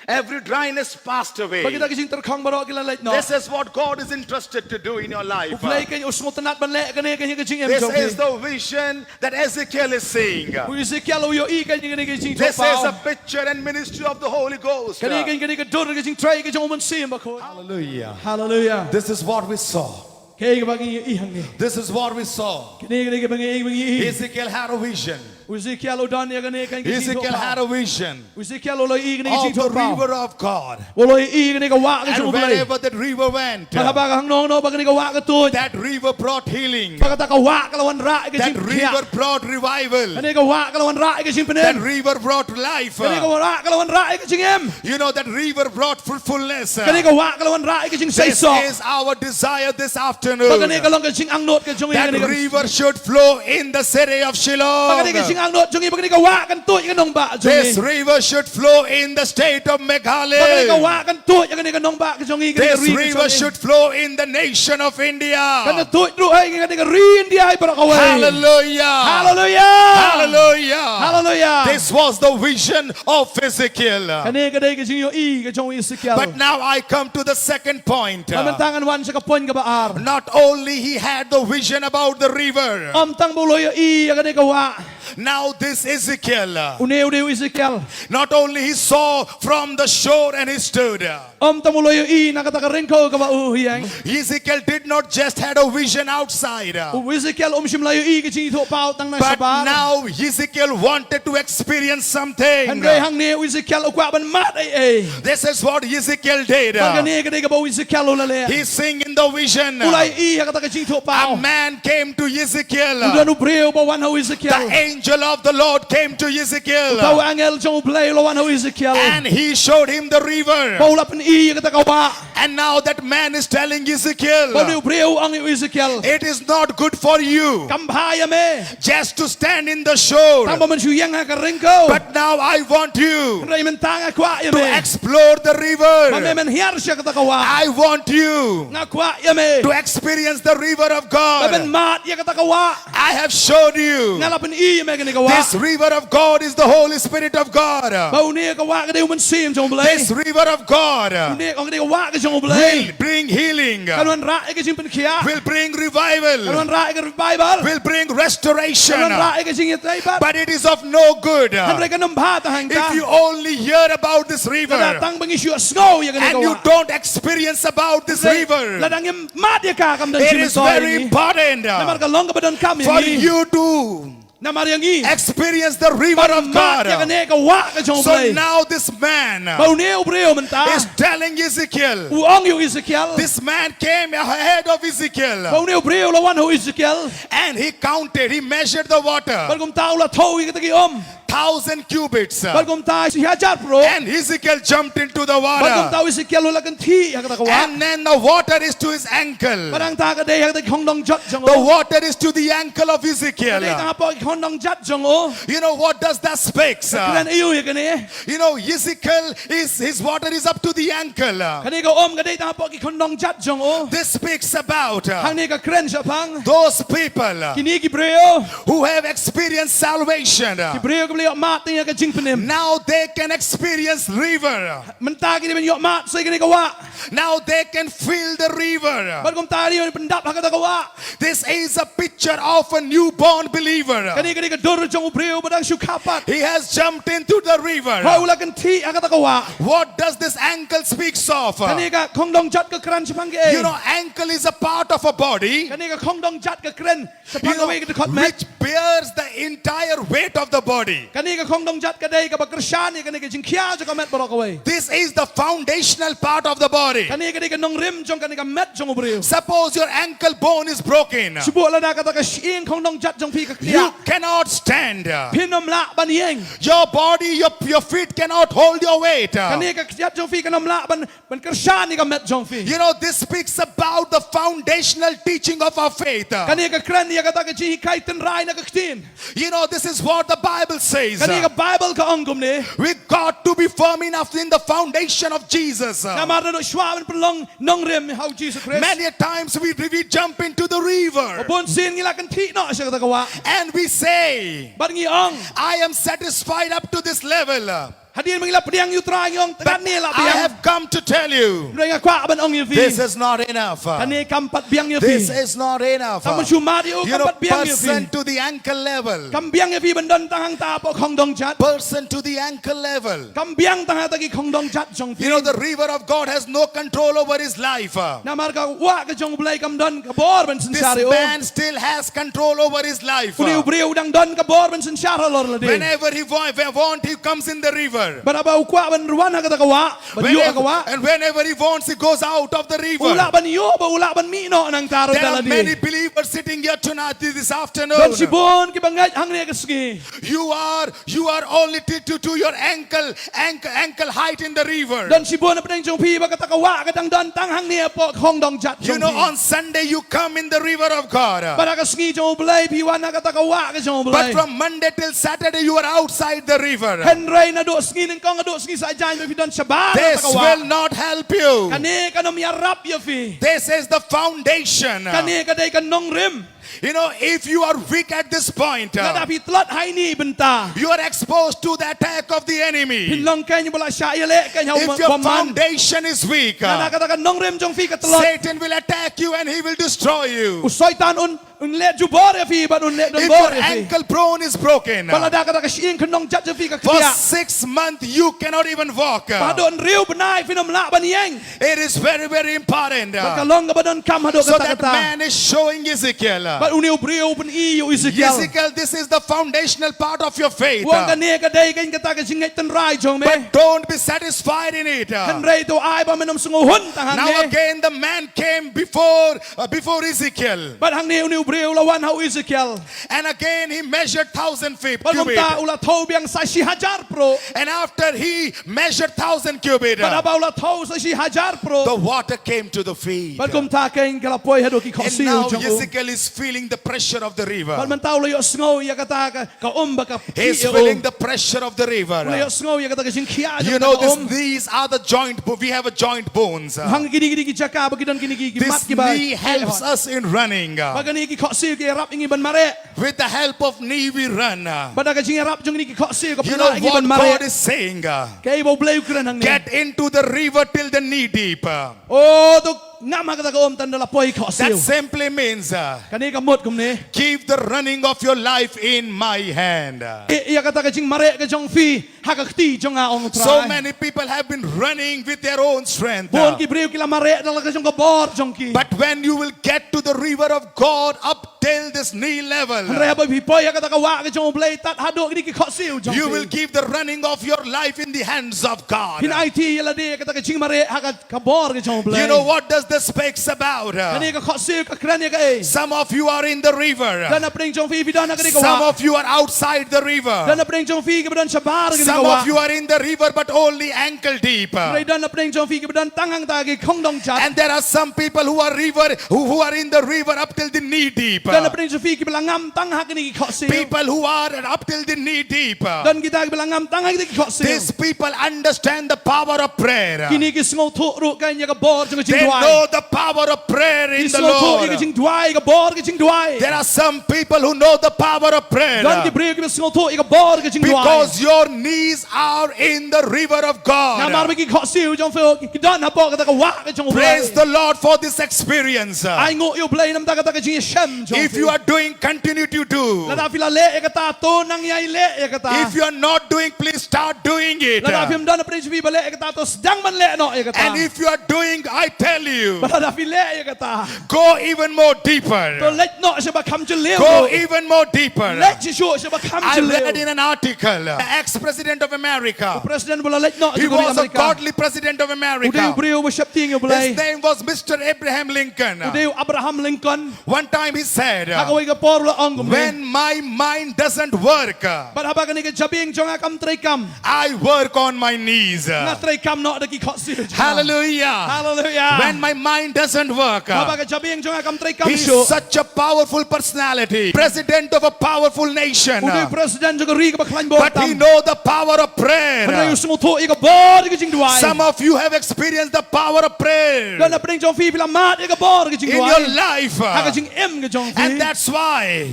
Every dryness passed away. Bad kita ki jingtyrkhong baroh ki la leit noh. This is what God is interested to do in your life. U Blei keiñ u sngewtynnat ban leh kane ka ha ka jingim jong phi. This is the vision that Ezekiel is seeing. U Ezekiel u ïohi keiñ ïa kane ka jingthoh paw. This is a picture and ministry of the Holy Ghost. Kane keiñ, kane ka dur ka jingtrei ka jong u Mynsiem Bakhuid. Hallelujah. Hallelujah. This is what we saw. Kaei kaba ngi ïohi hangne. This is what we saw. Kane, kane kaba ngi, ngi ïohi. Ezekiel had a vision. U Ezekiel u don ïa kane ka jingthoh paw. Ezekiel had a vision U Ezekiel u la ïohi kane ka jingthoh paw. Of the river of God. U la ïohi kane ka wah ka jong U Blei. And wherever that river went, ha kaba ka hangno hangno ba kane ka wah ka tuid, that river brought healing. Ba kata ka wah ka la wanrah ïa ka jingpynkhiah. That river brought revival. Kane ka wah ka la wanrah ïa ka jingpynim. That river brought life. Kane ka wah ka la wanrah ïa ka jingim. You know, that river brought fruitfulness. Kane ka wah ka la wanrah ïa ka jingseisoh. This is our desire this afternoon. Ba kane ka long ka jingangnud ka jong ngi. That river should flow in the city of Shillong. Ba kane ka jingangnud jong ngi ba kane ka wah kan tuid ïa ka nongbah jong ngi. This river should flow in the state of Meghalaya. Ba kane ka wah kan tuid ïa kane ka nongbah ka jong ngi. This river should flow in the nation of India. Kan tuid ruh ïa kane ka ri India baroh kawei. Hallelujah. Hallelujah. Hallelujah. This was the vision of Ezekiel. Kane ka dei ka jingïohi ka jong u Ezekiel. But now I come to the second point. Bad mynta ngan wan sha ka point kaba ar. Not only he had the vision about the river. Ym tang ba u la ïohi ïa kane ka wah. Now this Ezekiel. Une u dei u Ezekiel. Not only he saw from the shore and he stood. Ym tang ba u la ïohi na kata ka ryngkew kaba u ïeng. Ezekiel did not just had a vision outside. U Ezekiel um shym la ïohi ka jingthoh paw tang na shabar. But now Ezekiel wanted to experience something. Hynrei hangne u Ezekiel u kwah ban mad ei ei. This is what Ezekiel did. Bad kane ka dei kaba u Ezekiel u la leh. He's seeing in the vision. U la ïohi ha kata ka jingthoh paw. A man came to Ezekiel. U don u briew ba wan ha u Ezekiel. The angel of the Lord came to Ezekiel. Uta u angel jong U Blei u la wan ha u Ezekiel. And he showed him the river. Ba u la pyni ïa kata ka wah. And now that man is telling Ezekiel. Bad une u briew u ong ïa u Ezekiel. It is not good for you. Kam bha ïa me. Just to stand in the shore. Tang ba men shu ïeng ha ka ryngkew. But now I want you. Hynrei mynta nga kwah ïa me. To explore the river. Ba me men hiar sha kata ka wah. I want you. Nga kwah ïa me. To experience the river of God. Ba men mad ïa kata ka wah. I have showed you. Nga la pyni ïa me kane ka wah. This river of God is the Holy Spirit of God. Ba une ka wah ka dei u Mynsiem jong U Blei. This river of God. Une ka dei ka wah ka jong U Blei. Will bring healing. Kan wanrah ïa ka jingpynkhiah. Will bring revival. Kan wanrah ïa ka revival. Will bring restoration. Kan wanrah ïa ka jingïatreibat. But it is of no good. Hynrei kan ym bha ta hangta. If you only hear about this river. Lada tang ba ngi shu sngew ïa kane ka wah. And you don't experience about this river. Lada ngim mad ïa ka kam don jingmyntoi ïa ngi. It is very important. Namar ka long kaba donkam ïa ngi. For you to Namar ïa ngi. Experience the river of God. Ban mad ïa kane ka wah ka jong U Blei. So now this man. Ba une u briew mynta. Is telling Ezekiel. U ong ïa u Ezekiel. This man came ahead of Ezekiel. Ba une u briew u la wan ha u Ezekiel. And he counted, he measured the water. Bad kumta u la thew ïa kita ki um. Thousand cubits. Bad kumta shi hajar prok. And Ezekiel jumped into the water. Bad kumta u Ezekiel u la kynthih ha kata ka wah. And then the water is to his ankle. Bad hangta ka dei ha kata ki khongdong jot jong u. The water is to the ankle of Ezekiel. Ka dei tang hapoh ki khongdong jot jong u. You know what does that speaks? Ka kren aïu ïa kane? You know, Ezekiel is, his water is up to the ankle. Kane ka um ka dei tang hapoh ki khongdong jot jong u. This speaks about, uh, hangne ka kren shaphang those people, uh, kine ki briew who have experienced salvation. Ki briew kiba la ïoh mad ïa ka jingpynim. Now they can experience river. Mynta ki dei ban ïoh mad sa ïa kane ka wah. Now they can feel the river. Bad kumta ki dei ban pyndap ha kata ka wah. This is a picture of a newborn believer. Kane ka dei ka dur jong u briew ba dang shu kha pat. He has jumped into the river. Hooid, u la kynthih ha kata ka wah. What does this ankle speaks of? Kane ka khongdong jot ka kren shaphang kaei? You know, ankle is a part of a body. Kane ka khongdong jot ka kren shaphang kawei ka dkhot met. You know, which bears the entire weight of the body. Kane ka khongdong jot ka dei kaba kyrshan ïa kane ka jingkhia jong ka met baroh kawei. This is the foundational part of the body. Kane ka dei ka nongrim jong kane ka met jong u briew. Suppose your ankle bone is broken. Shu buh lada kata ka shyieng khongdong jot jong phi ka kdiah. You cannot stand. Phin ym lah ban ïeng. Your body, your, your feet cannot hold your weight. Kane ka kjat jong phi kan ym lah ban, ban kyrshan ïa ka met jong phi. You know, this speaks about the foundational teaching of our faith. Kane ka kren ïa kata ka jinghikai tynrai na ka ktien. You know, this is what the Bible says. Kane ka Baibl ka ong kumne. We got to be firm enough in the foundation of Jesus. Namar naduh shuwa ban pynlong nongrim ha u Jisu Khrist. Many a times we, we jump into the river. Bun sien ngi la kynthih noh sha kata ka wah. And we say, bad ngi ong, I am satisfied up to this level. Hadien ba ngi la pdiang ïa U Trai ngi ong, te katne la biang. I have come to tell you, hynrei nga kwah ban ong ïa phi, this is not enough. Kane kam pat biang ïa phi. This is not enough. Kam mynshuwa ïa u, kam pat biang ïa phi. You know, person to the ankle level. Kam biang ïa phi ban don tang hangta hapoh khongdong jat. Person to the ankle level. Kam biang tang hangta ki khongdong jat jong phi. You know, the river of God has no control over his life. Namar ka wah ka jong U Blei kam don ka bor ban synshar ïa u. This man still has control over his life. Une u briew u dang don ka bor ban synshar halor lade. Whenever he wa-, wa-, want, he comes in the river. Bad haba u kwah ban wan ha kata ka wah, ban ïoh ha ka wah. Whenever, and whenever he wants, he goes out of the river. U lah ban ïoh, bad u lah ban mih noh nangta ruh da lade. There are many believers sitting here tonight, this afternoon. Don shibun kiba ngeit hangne ka sngi. You are, you are only to, to, to your ankle, ankle, ankle height in the river. Don shibun hapdeng jong phi ba kata ka wah ka dang don tang hangne hapoh khongdong jat jong phi. You know, on Sunday you come in the river of God. Bad ha ka sngi jong U Blei phi wan ha kata ka wah ka jong U Blei. But from Monday till Saturday you are outside the river. Hynrei naduh sngi nyngkong haduh sngi saitjaiñ ba phi don shabar kata ka wah. This will not help you. Kane kam ïarap ïa phi. This is the foundation. Kane ka dei ka nongrim. You know, if you are weak at this point, uh, lada phi tlot ha ine i bynta, you are exposed to the attack of the enemy. Phin long kein ba la shah ïaleh kein ha u bymman. If your foundation is weak, uh, lada kata ka nongrim jong phi ka tlot, Satan will attack you and he will destroy you. U Soitan un, un leh jubor ïa phi bad un leh donbor ïa phi. If your ankle bone is broken, uh, bad lada kata ka shyieng khñiot jat jong phi ka khñiot, for six months you cannot even walk, uh. Bad haduh hynriew bnai phin ym lah ban ïeng. It is very, very important. Bad ka long kaba donkam haduh katta katta. So that man is showing Ezekiel. Bad une u briew u pyni ïa u Ezekiel. Ezekiel, this is the foundational part of your faith. U ong kane ka dei kein kata ka jingngeit tynrai jong me. But don't be satisfied in it. Hynrei to ai ba men ym sngewhun tang hangne. Now again the man came before, uh, before Ezekiel. Bad hangne une u briew u la wan ha u Ezekiel. And again he measured thousand feet, cubit. Bad kumta u la thew biang sa shi hajar pruh. And after he measured thousand cubit, bad haba u la thew sa shi hajar pruh, the water came to the feet. Bad kumta kein ka la poi haduh ki khohsiew jong u. And now Ezekiel is feeling the pressure of the river. Bad mynta u la ïohsngew ïa kata ka, ka um ba ka khih ïa u. He is feeling the pressure of the river. U la ïohsngew ïa kata ka jingkhia jong ka um. You know, this, these are the joint bo-, we have a joint bones. Hangne kine, kine ki jaka ba ki don kine ki, ki mat kiba. This knee helps us in running. Bad kine ki khohsiew ki ïarap ïa ngi ban mareh. With the help of knee we run. Bad da ka jingïarap jong kine ki khohsiew ka pynlah ïa ngi ban mareh. You know what God is saying? Kaei ba U Blei u kren hangne? Get into the river till the knee deep. Oh, to ngam ha kata ka um tang da la poi khohsiew. That simply means, uh, kane ka mut kumne. Give the running of your life in my hand. Ïa, ïa kata ka jingmareh ka jong phi ha ka kti jong nga, ong U Trai. So many people have been running with their own strength. Bun ki briew ki la mareh da la ka jong ka bor jong ki. But when you will get to the river of God up till this knee level, hynrei haba phi poi ha kata ka wah ka jong U Blei tad haduh kine ki khohsiew jong phi, you will give the running of your life in the hands of God. Phin aiti ïa lade ïa kata ka jingmareh ha ka, ka bor ka jong U Blei. You know what does this speaks about? Kane ka khohsiew ka kren ïa kaei? Some of you are in the river. Don hapdeng jong phi phi don ha kane ka wah. Some of you are outside the river. Don hapdeng jong phi kiba don shabar kane ka wah. Some of you are in the river but only ankle deep. Hynrei don hapdeng jong phi kiba don tang hangta ki khongdong jat. And there are some people who are river, who, who are in the river up till the knee deep. Don hapdeng jong phi kiba la ngam tang ha kine ki khohsiew. People who are up till the knee deep. Don kita kiba la ngam tang ha kine ki khohsiew. These people understand the power of prayer. Kine ki sngewthuh ruh kein ïa ka bor jong ka jingduwai. They know the power of prayer in the Lord. Ki sngewthuh ïa ka jingduwai, ka bor ka jingduwai. There are some people who know the power of prayer. Don ki briew kiba sngewthuh ïa ka bor ka jingduwai. Because your knees are in the river of God. Namar ba ki khohsiew jong phi ki don hapoh kata ka wah ka jong U Blei. Praise the Lord for this experience. Ainguh ïa U Blei namar kata ka jingïashem jong phi. If you are doing, continue to do. Lada phi la leh ïa kata, to nang ïai leh ïa kata. If you are not doing, please start doing it. Lada phim don hapdeng jong phi ba leh ïa kata, to sdang ban leh noh ïa kata. And if you are doing, I tell you, bad lada phi leh ïa kata, go even more deeper. To leit noh sha ba kham jylliew. Go even more deeper. Leit shisha sha ba kham jylliew. I read in an article, the ex-president of America. U president ba la leit noh jong ka ri America. He was a godly president of America. U dei u briew uba sheptieng ïa U Blei. His name was Mister Abraham Lincoln. U dei u Abraham Lincoln. One time he said, ha kawei ka por u la ong kumne, when my mind doesn't work, bad haba kane ka jabieng jong nga kam treikam, I work on my knees. Nga treikam noh da ki khohsiew jong nga. Hallelujah. Hallelujah. When my mind doesn't work, haba ka jabieng jong nga kam treikam shuh. He's such a powerful personality. President of a powerful nation. U dei president jong ka ri kaba khlaiñ bor tam. But he know the power of prayer. Hynrei u sngewthuh ïa ka bor ka jingduwai. Some of you have experienced the power of prayer. Don hapdeng jong phi phi la mad ïa ka bor ka jingduwai. In your life. Ha ka jingim ka jong phi. And that's why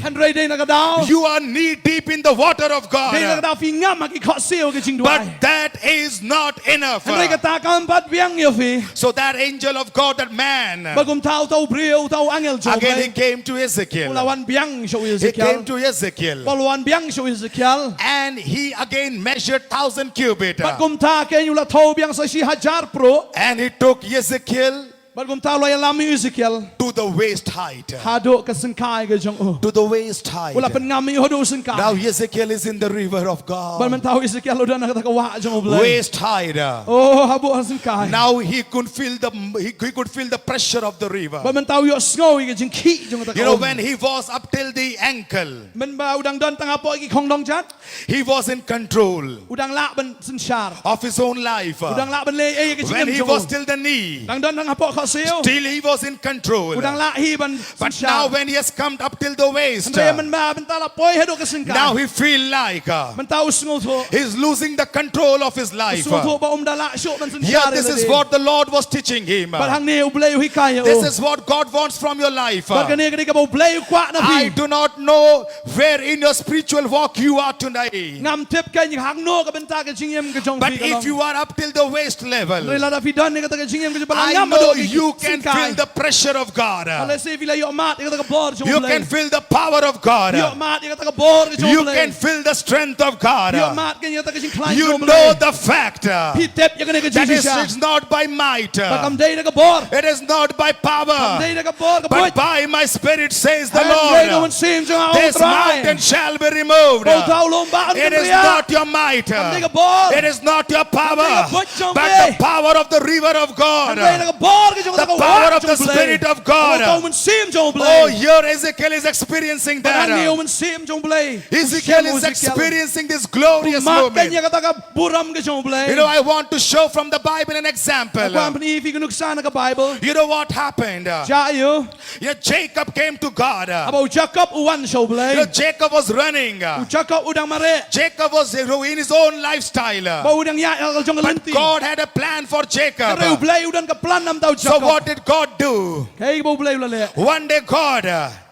you are knee deep in the water of God. Hynrei na kata ka daw phi ngam ha ki khohsiew ki jingduwai. But that is not enough. Hynrei kata kam pat biang ïa phi. So that angel of God, that man, Bad kumta uta u briew, uta u angel jong U Blei, again he came to Ezekiel. U la wan biang sha u Ezekiel. He came to Ezekiel. Bad u la wan biang sha u Ezekiel. And he again measured thousand cubit. Bad kumta kein u la thew biang sa shi hajar pruh. And he took Ezekiel Bad kumta u la ïalam ïa u Ezekiel to the waist height. Haduh ka syngkai ka jong u. To the waist height. U la pynngam ïa u haduh syngkai. Now Ezekiel is in the river of God. Bad mynta u Ezekiel u don ha kata ka wah jong U Blei. Waist height. Oh, haduh syngkai. Now he could feel the he, he could feel the pressure of the river. Bad mynta u ïohsngew ïa ka jingkhih jong kata ka um. You know, when he was up till the ankle, Mynba u dang don tang hapoh ki khongdong jat. He was in control U dang lah ban synshar. Of his own life. U dang lah ban leh ei ei ka jingim jong u. When he was till the knee, Dang don tang hapoh khohsiew. Still he was in control. U dang lah hi ban synshar. But now when he has come up till the waist, Hynrei mynba mynta la poi haduh ka syngkai. Now he feel like, uh, Mynta u sngewthuh. He's losing the control of his life. U sngewthuh ba um da lah shuh ban synshar. Yet this is what the Lord was teaching him. Bad hangne U Blei u hikai ïa u. This is what God wants from your life. Bad kane ka dei kaba U Blei u kwah na phi. I do not know where in your spiritual walk you are today. Ngam tip kein hangno ka bynta ka jingim ka jong phi ka long. But if you are up till the waist level, Hynrei lada phi don ïa kata ka jingim ka jong phi ba la ngam haduh ki syngkai. I know you can feel the pressure of God. Lehse phi la ïohmad ïa kata ka bor jong U Blei. You can feel the power of God. Phi ïohmad ïa kata ka bor ka jong U Blei. You can feel the strength of God. Phi ïohmad kein ïa kata ka jingkhlaiñ jong U Blei. You know the fact, uh, Phi tip ïa kane ka jingshisha. That is, it's not by might, uh, Ba kam dei da ka bor. It is not by power, Kam dei da ka bor ka buit. But by my spirit, says the Lord. Hynrei da U Mynsiem jong nga, ong U Trai. This mountain shall be removed. Ba uta u lum bah un kynriah. It is not your might. Kam dei ka bor. It is not your power. Kam dei ka buit jong phi. But the power of the river of God. Hynrei da ka bor ka jong kata ka wah jong U Blei. The power of the Spirit of God. Ba uta U Mynsiem jong U Blei. Oh, here Ezekiel is experiencing that. Bad hangne U Mynsiem jong U Blei. Ezekiel is experiencing this glorious moment. U mad kein ïa kata ka burom ka jong U Blei. You know, I want to show from the Bible an example. Nga kwah ban pyni ïa phi ka nuksa na ka Baibl. You know what happened? Jia aiu? Yeah, Jacob came to God. Haba u Jakob u wan sha U Blei. You know, Jacob was running. U Jakob u dang mareh. Jacob was, you know, in his own lifestyle. Ba u dang ïaid ha ka jong ka lynti. But God had a plan for Jacob. Hynrei U Blei u don ka plan namar u Jakob. So what did God do? Kaei ba U Blei u la leh? One day God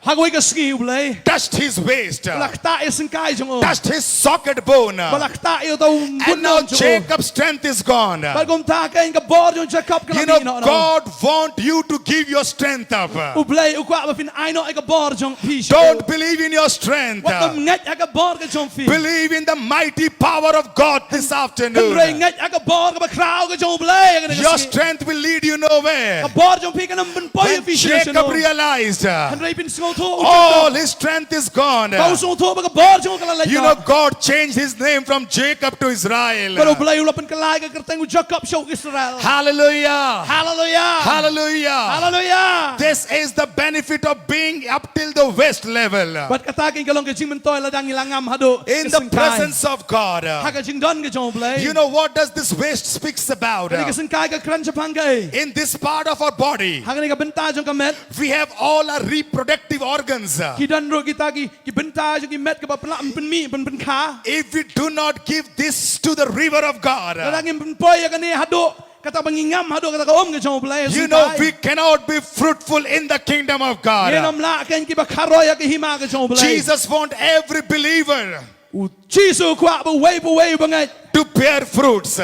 Ha kawei ka sngi U Blei touched his waist. U la ktah ïa ka syngkai jong u. Touched his socket bone. Ba la ktah ïa uta u ngut nong jong u. And now Jacob's strength is gone. Bad kumta kein ka bor jong u Jakob ka la mih noh noh. You know, God want you to give your strength up. U Blei u kwah ba phin ai noh ïa ka bor jong phi sha u. Don't believe in your strength. Wat nym ngeit ha ka bor ka jong phi. Believe in the mighty power of God this afternoon. Hynrei ngeit ha ka bor kaba khraw ka jong U Blei ha kane ka sngi. Your strength will lead you nowhere. Ka bor jong phi kan ym pynpoi ïa phi sha shuh. When Jacob realized, hynrei phin sngewthuh u Jakob, all his strength is gone. Ba u sngewthuh ba ka bor jong u ka la leit noh. You know, God changed his name from Jacob to Israel. Bad U Blei u la pynkylla ïa ka kyrteng u Jakob sha u Israel. Hallelujah. Hallelujah. Hallelujah. Hallelujah. This is the benefit of being up till the waist level. Bad kata kein ka long ka jingmyntoi lada ngi la ngam haduh ka syngkai. In the presence of God. Ha ka jingdon ka jong U Blei. You know what does this waist speaks about? Kane ka syngkai ka kren shaphang kaei? In this part of our body, ha kane ka bynta jong ka met, we have all our reproductive organs. Ki don ruh kita ki, ki bynta jong ki met kaba pynlah pynmih pyn pynkha. If we do not give this to the river of God, lada ngim pynpoi ïa kane haduh kata ba ngi ngam haduh kata ka um ka jong U Blei, you know, syngkai, we cannot be fruitful in the kingdom of God. Ngin ym lah kein kiba kharoi ha ka hima ka jong U Blei. Jesus want every believer, U Jisu u kwah ba uwei pa uwei u bangeit, to bear fruits.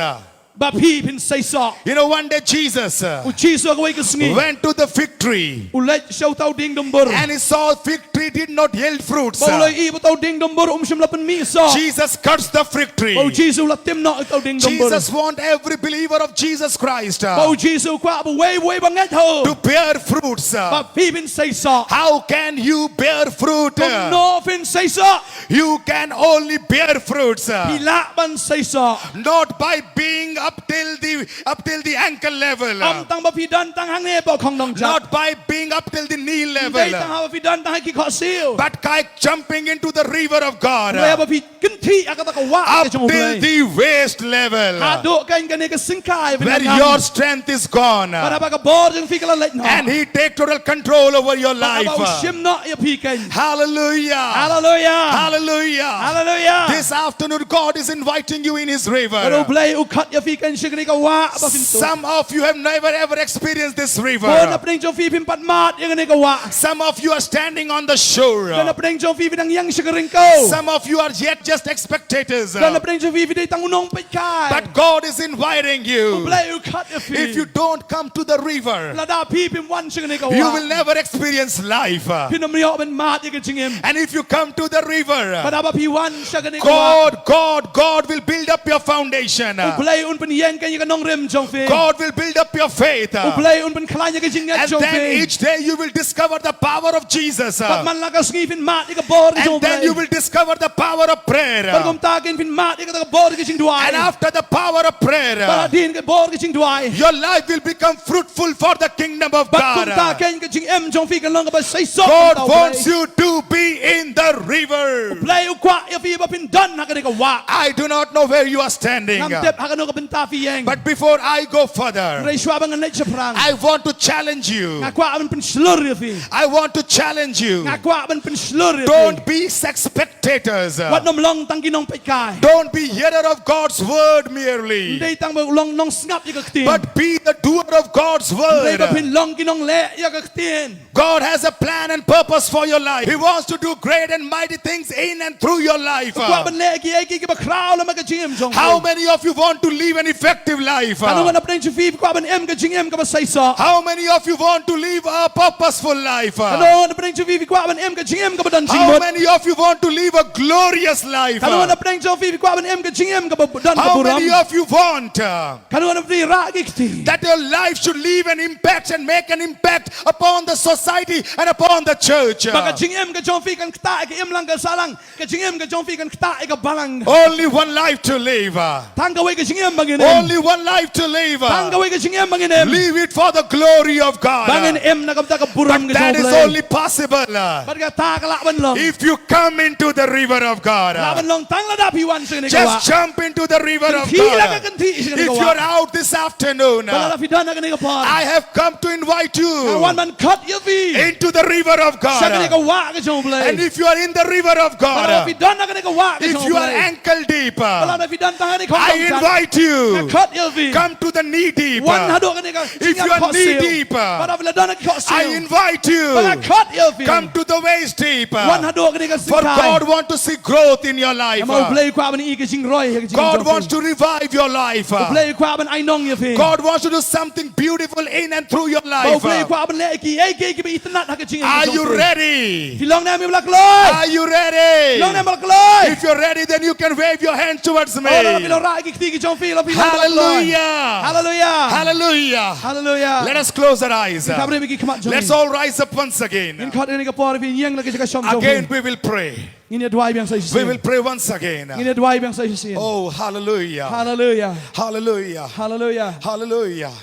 Ba phi phin seisoh. You know, one day Jesus, uh, U Jisu ha kawei ka sngi, went to the fig tree, u leit sha uta u dieng dumbur. And he saw fig tree did not yield fruits. Ba u la ïohi ba uta u dieng dumbur um shym la pynmih soh. Jesus cursed the fig tree. Ba U Jisu u la tim noh ïa uta u dieng dumbur. Jesus want every believer of Jesus Christ, uh, ba U Jisu u kwah ba uwei uwei bangeit ha u, to bear fruits, uh, ba phi phin seisoh. How can you bear fruit? Kumno phin seisoh? You can only bear fruits, uh, phi lah ban seisoh, not by being up till the, up till the ankle level, uh, ym tang ba phi don tang hangne hapoh khongdong jat. Not by being up till the knee level, uh, ym dei tang haba phi don tang ha ki khohsiew. But by jumping into the river of God, hynrei haba phi kynthih ha kata ka wah ka jong U Blei, up till the waist level, uh, haduh kein kane ka syngkai phin ngam, where your strength is gone, uh, bad haba ka bor jong phi ka la leit noh. And he take total control over your life. Bad haba u shim noh ïa phi kein. Hallelujah. Hallelujah. Hallelujah. Hallelujah. This afternoon, God is inviting you in his river. Bad U Blei u khot ïa phi Kan sha kane ka wah ba phin tuh. Some of you have never ever experienced this river. Bun na pdeng jong phi phim pat mad ïa kane ka wah. Some of you are standing on the shore. Bun na pdeng jong phi phi dang ïeng sha ka ryngkew. Some of you are yet just spectators. Bun na pdeng jong phi phi dei tang u nongpeitkai. But God is inviting you. U Blei u khot ïa phi. If you don't come to the river, lada phi phim wan sha kane ka wah, you will never experience life. Phin ym ïoh ban mad ïa ka jingim. And if you come to the river, lada ba phi wan sha kane ka wah, God, God, God will build up your foundation. U Blei un pynïeng keiñ ïa ka nongrim jong phi. God will build up your faith. U Blei un pynkhlaiñ ïa ka jingngeit jong phi. And then each day you will discover the power of Jesus. Bad man la ka sngi phin mad ïa ka bor ka jong U Blei. And then you will discover the power of prayer. Bad kumta keiñ phin mad ïa ka bor ka jingduwai. And after the power of prayer, bad hadien ka bor ka jingduwai, your life will become fruitful for the kingdom of God. Bad kumta keiñ ka jingim jong phi kan long kaba seisoh. God wants you to be in the river. U Blei u kwah ïa phi ba phin don ha kane ka wah. I do not know where you are standing. Ngam tip ha kano ka bynta phi ïeng. But before I go further, hynrei shuwa ba ngan leit shaphrang, I want to challenge you. Nga kwah ban pynshlur ïa phi. I want to challenge you. Nga kwah ban pynshlur ïa phi. Don't be spectators. Wat nym long tang ki nongpeitkai. Don't be hearer of God's word merely. Ym dei tang ba long nongsngap ïa ka ktien. But be the doer of God's word. Hynrei ba phin long ki nongleh ïa ka ktien. God has a plan and purpose for your life. He wants to do great and mighty things in and through your life. U kwah ban leh kiei kiei kiba khraw lem ha ka jingim jong phi. How many of you want to live an effective life? Katno ngut na pdeng jong phi phi kwah ban im ka jingim kaba seisoh? How many of you want to live a purposeful life? Katno ngut na pdeng jong phi phi kwah ban im ka jingim kaba don jingmut? How many of you want to live a glorious life? Katno ngut na pdeng jong phi phi kwah ban im ka jingim kaba don ka burom? How many of you want, uh, Katno ngut na phi rah ki kti, that your life should leave an impact and make an impact upon the society and upon the church? Ba ka jingim ka jong phi kan ktah ïa ka imlang ka sahlang, ka jingim ka jong phi kan ktah ïa ka balang. Only one life to live. Tang kawei ka jingim ba ngin im. Only one life to live. Tang kawei ka jingim ba ngin im. Live it for the glory of God. Ba ngin im na ka bynta ka burom ka jong U Blei. But that is only possible, uh, bad kata ka lah ban long, if you come into the river of God. Lah ban long tang lada phi wan sha kane ka wah. Just jump into the river of God. Kynthih la ka kynthih sha kane ka wah. If you are out this afternoon, uh, bad lada phi don ha kane ka por, I have come to invite you, nga wan ban khot ïa phi, into the river of God. Sha kane ka wah ka jong U Blei. And if you are in the river of God, bad lada phi don ha kane ka wah ka jong U Blei, if you are ankle deep, bad lada phi don tang ha kane ka khong tong tang, I invite you, nga khot ïa phi, come to the knee deep. Wan haduh kane ka jingïap khohsiew. If you are knee deep, bad lada phi la don ha ka khohsiew, I invite you, bad nga khot ïa phi, come to the waist deep. Wan haduh kane ka jingkai. For God want to see growth in your life. Namar U Blei u kwah ban i ka jingroi ha ka jingim jong phi. God wants to revive your life. U Blei u kwah ban ainong ïa phi. God wants to do something beautiful in and through your life. Ba U Blei u kwah ban leh kiei kiei kiba itynnad ha ka jingim jong phi. Are you ready? Phi long ne em ïa ba la kloi? Are you ready? Phi long ne em ba la kloi? If you're ready, then you can wave your hand towards me. Lada phi la rah ki kti ki jong phi, lada phi long ba la kloi. Hallelujah. Hallelujah. Hallelujah. Hallelujah. Let us close our eyes. Ngin khapbrip ïa ki khmat jong ngi. Let's all rise up once again. Ngin khot ha kane ka por, phin ïeng na ka jaka shong jong phi. Again, we will pray. Ngin ïa duwai biang sa shisien. We will pray once again. Ngin ïa duwai biang sa shisien. Oh, hallelujah. Hallelujah. Hallelujah. Hallelujah. Hallelujah.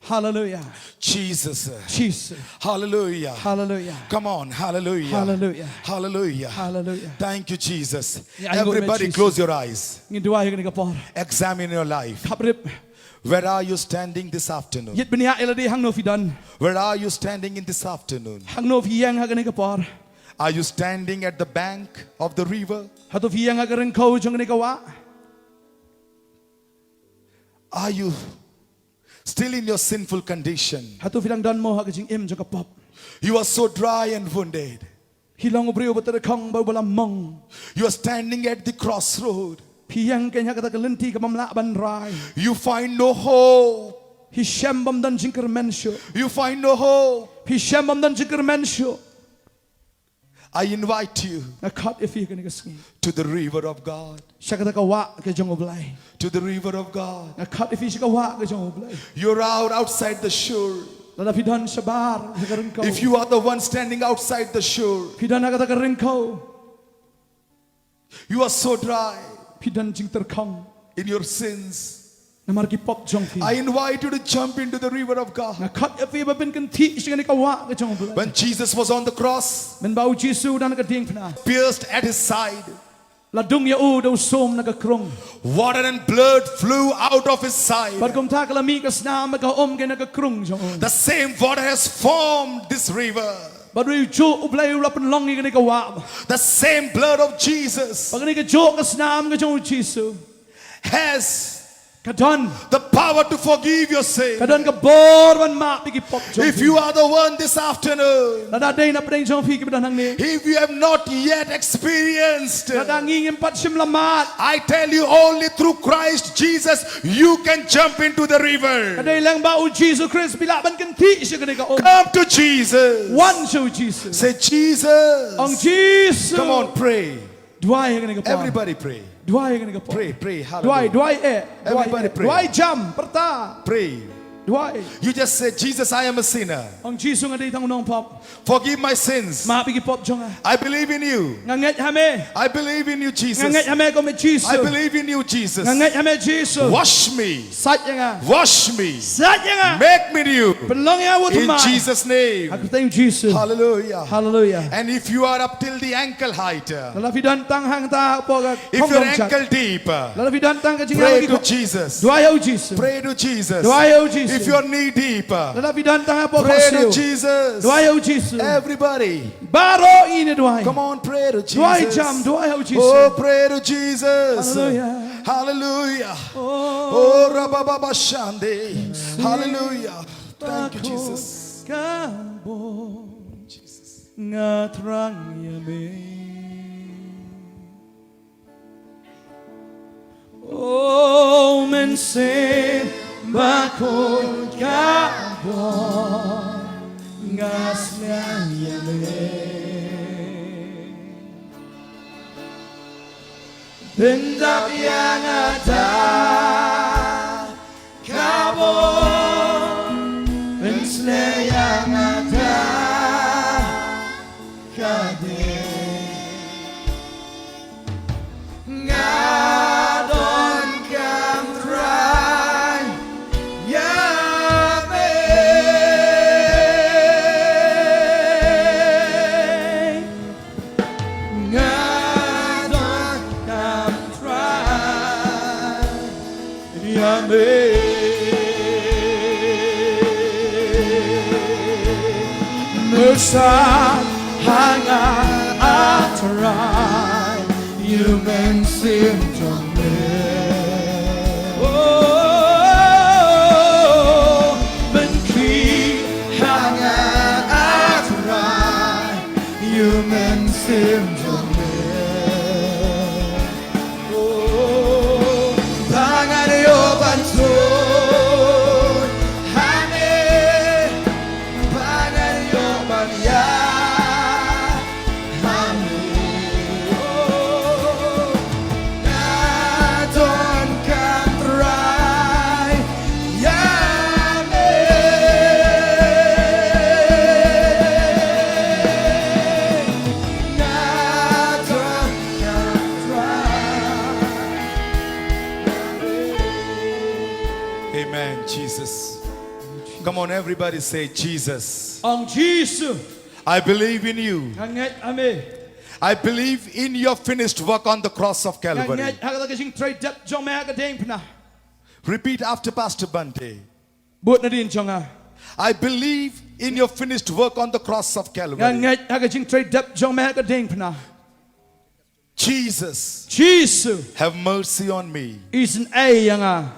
Hallelujah. Jesus. Jesus. Hallelujah. Hallelujah. Come on. Hallelujah. Hallelujah. Hallelujah. Hallelujah. Thank you, Jesus. Ngi ainguh ïa me, Jesus. Everybody, close your eyes. Ngin duwai ha kane ka por. Examine your life. Khapbrip. Where are you standing this afternoon? Ïit bniah ïa lade, hangno phi don? Where are you standing in this afternoon? Hangno phi ïeng ha kane ka por? Are you standing at the bank of the river? Hato phi ïeng ha ka ryngkew jong kane ka wah? Are you still in your sinful condition? Hato phi dang don mo ha ka jingim jong ka pop? You are so dry and wounded. Phi long u briew uba tyrkhong bad uba lamong. You are standing at the crossroad. Phi ïeng keiñ ha kata ka lynti ka bym lah ban rai. You find no hope. Phi shem bym don jingkyrmen shuh. You find no hope. Phi shem bym don jingkyrmen shuh. I invite you, nga khot ïa phi ha kane ka sngi, to the river of God. Sha kata ka wah ka jong U Blei. To the river of God. Nga khot ïa phi sha ka wah ka jong U Blei. You're out outside the shore. Lada phi don shabar ha ka ryngkew. If you are the one standing outside the shore, phi don ha kata ka ryngkew. You are so dry. Phi don jingtyrkhong in your sins. Namar ki pop jong phi. I invite you to jump into the river of God. Nga khot ïa phi ba phin kynthih sha kane ka wah ka jong U Blei. When Jesus was on the cross, mynba U Jisu u don ha ka diengphna, pierced at his side, la dung ïa u da u sum na ka krung. Water and blood flew out of his side. Bad kumta ka la mih ka snam bad ka um keiñ na ka krung jong u. The same water has formed this river. Bad uwei u juh U Blei u la pynlong ïa kane ka wah. The same blood of Jesus. Bad kane ka juh ka snam ka jong U Jisu has Ka don. The power to forgive your sin. Ka don ka bor ban map ïa ki pop jong phi. If you are the one this afternoon, lada dei na pdeng jong phi kiba don hangne, if you have not yet experienced, lada ngi ngim pat shym la mad, I tell you, only through Christ Jesus you can jump into the river. Ka dei lang bad U Jisu Khrist phi lah ban kynthih sha kane ka um. Come to Jesus. Wan sha U Jisu. Say, Jesus. Ong Jisu. Come on, pray. Duwai ha kane ka por. Everybody pray. Duwai ha kane ka por. Pray, pray. Hallelujah. Duwai, duwai eh. Duwai eh. Everybody pray. Duwai jam, pyrta. Pray. Duwai. You just say, Jesus, I am a sinner. Ong Jisu, nga dei tang u nongpop. Forgive my sins. Map ïa ki pop jong nga. I believe in you. Nga ngeit ha me. I believe in you, Jesus. Nga ngeit ha me ko me Jisu. I believe in you, Jesus. Nga ngeit ha me Jisu. Wash me. Sait ïa nga. Wash me. Sait ïa nga. Make me new. Pynlong ïa nga u thymmai. In Jesus' name. Ha ka kyrteng Jisu. Hallelujah. Hallelujah. And if you are up till the ankle height, uh, lada phi don tang hangta hapoh ka khong dongchak. If you're ankle deep, uh, lada phi don tang ka jingïalang, pray to Jesus. Duwai ha U Jisu. Pray to Jesus. Duwai ha U Jisu. If you're knee deep, uh, lada phi don tang hapoh ka khohsiew, pray to Jesus. Duwai ha U Jisu. Everybody. Baroh ngin ïa duwai. Come on, pray to Jesus. Duwai jam, duwai ha U Jisu. Oh, pray to Jesus. Hallelujah. Hallelujah. Oh. Oh, rabababashande. Hallelujah. Thank you, Jesus. Ka bor. Jesus. Nga thrang ïa me. O Mynsiem Bakhuid, ka bor nga sngewthuh ïa me. Pyndap ïa nga da ka bor, pynshlur ïa nga da ka dei. Nga donkam Trai ïa me. Nga donkam Trai ïa me. Mut sah ha nga, ah Trai, ïa u Mynsiem jong me. Oh, pynkhreh ha nga, ah Trai, ïa u Mynsiem jong me. Oh, ba ngan ïoh ban sngewthuh ha me, ba ngan ïoh ban ïaid ha me. Oh, nga donkam Trai ïa me. Nga donkam Trai. Amen, Jesus. Come on, everybody say, Jesus. Ong Jisu. I believe in you. Nga ngeit ha me. I believe in your finished work on the cross of Calvary. Nga ngeit ha kata ka jingtrei dep jong me ha ka diengphna. Repeat after Pastor Bhante. Bud nadien jong nga. I believe in your finished work on the cross of Calvary. Nga ngeit ha ka jingtrei dep jong me ha ka diengphna. Jesus, Jisu, have mercy on me. Isynei ïa nga.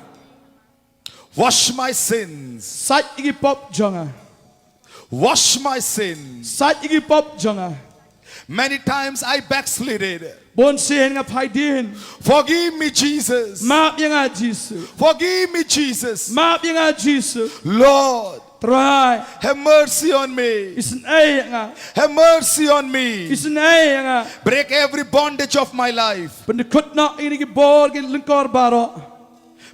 Wash my sins. Sait ïa ki pop jong nga. Wash my sins. Sait ïa ki pop jong nga. Many times I backslided. Bun sien nga phai dien. Forgive me, Jesus. Map ïa nga, Jisu. Forgive me, Jesus. Map ïa nga, Jisu. Lord, Trai, have mercy on me. Isynei ïa nga. Have mercy on me. Isynei ïa nga. Break every bondage of my life. Pyndkut noh ïa kine ki bor ki lyngkor baroh.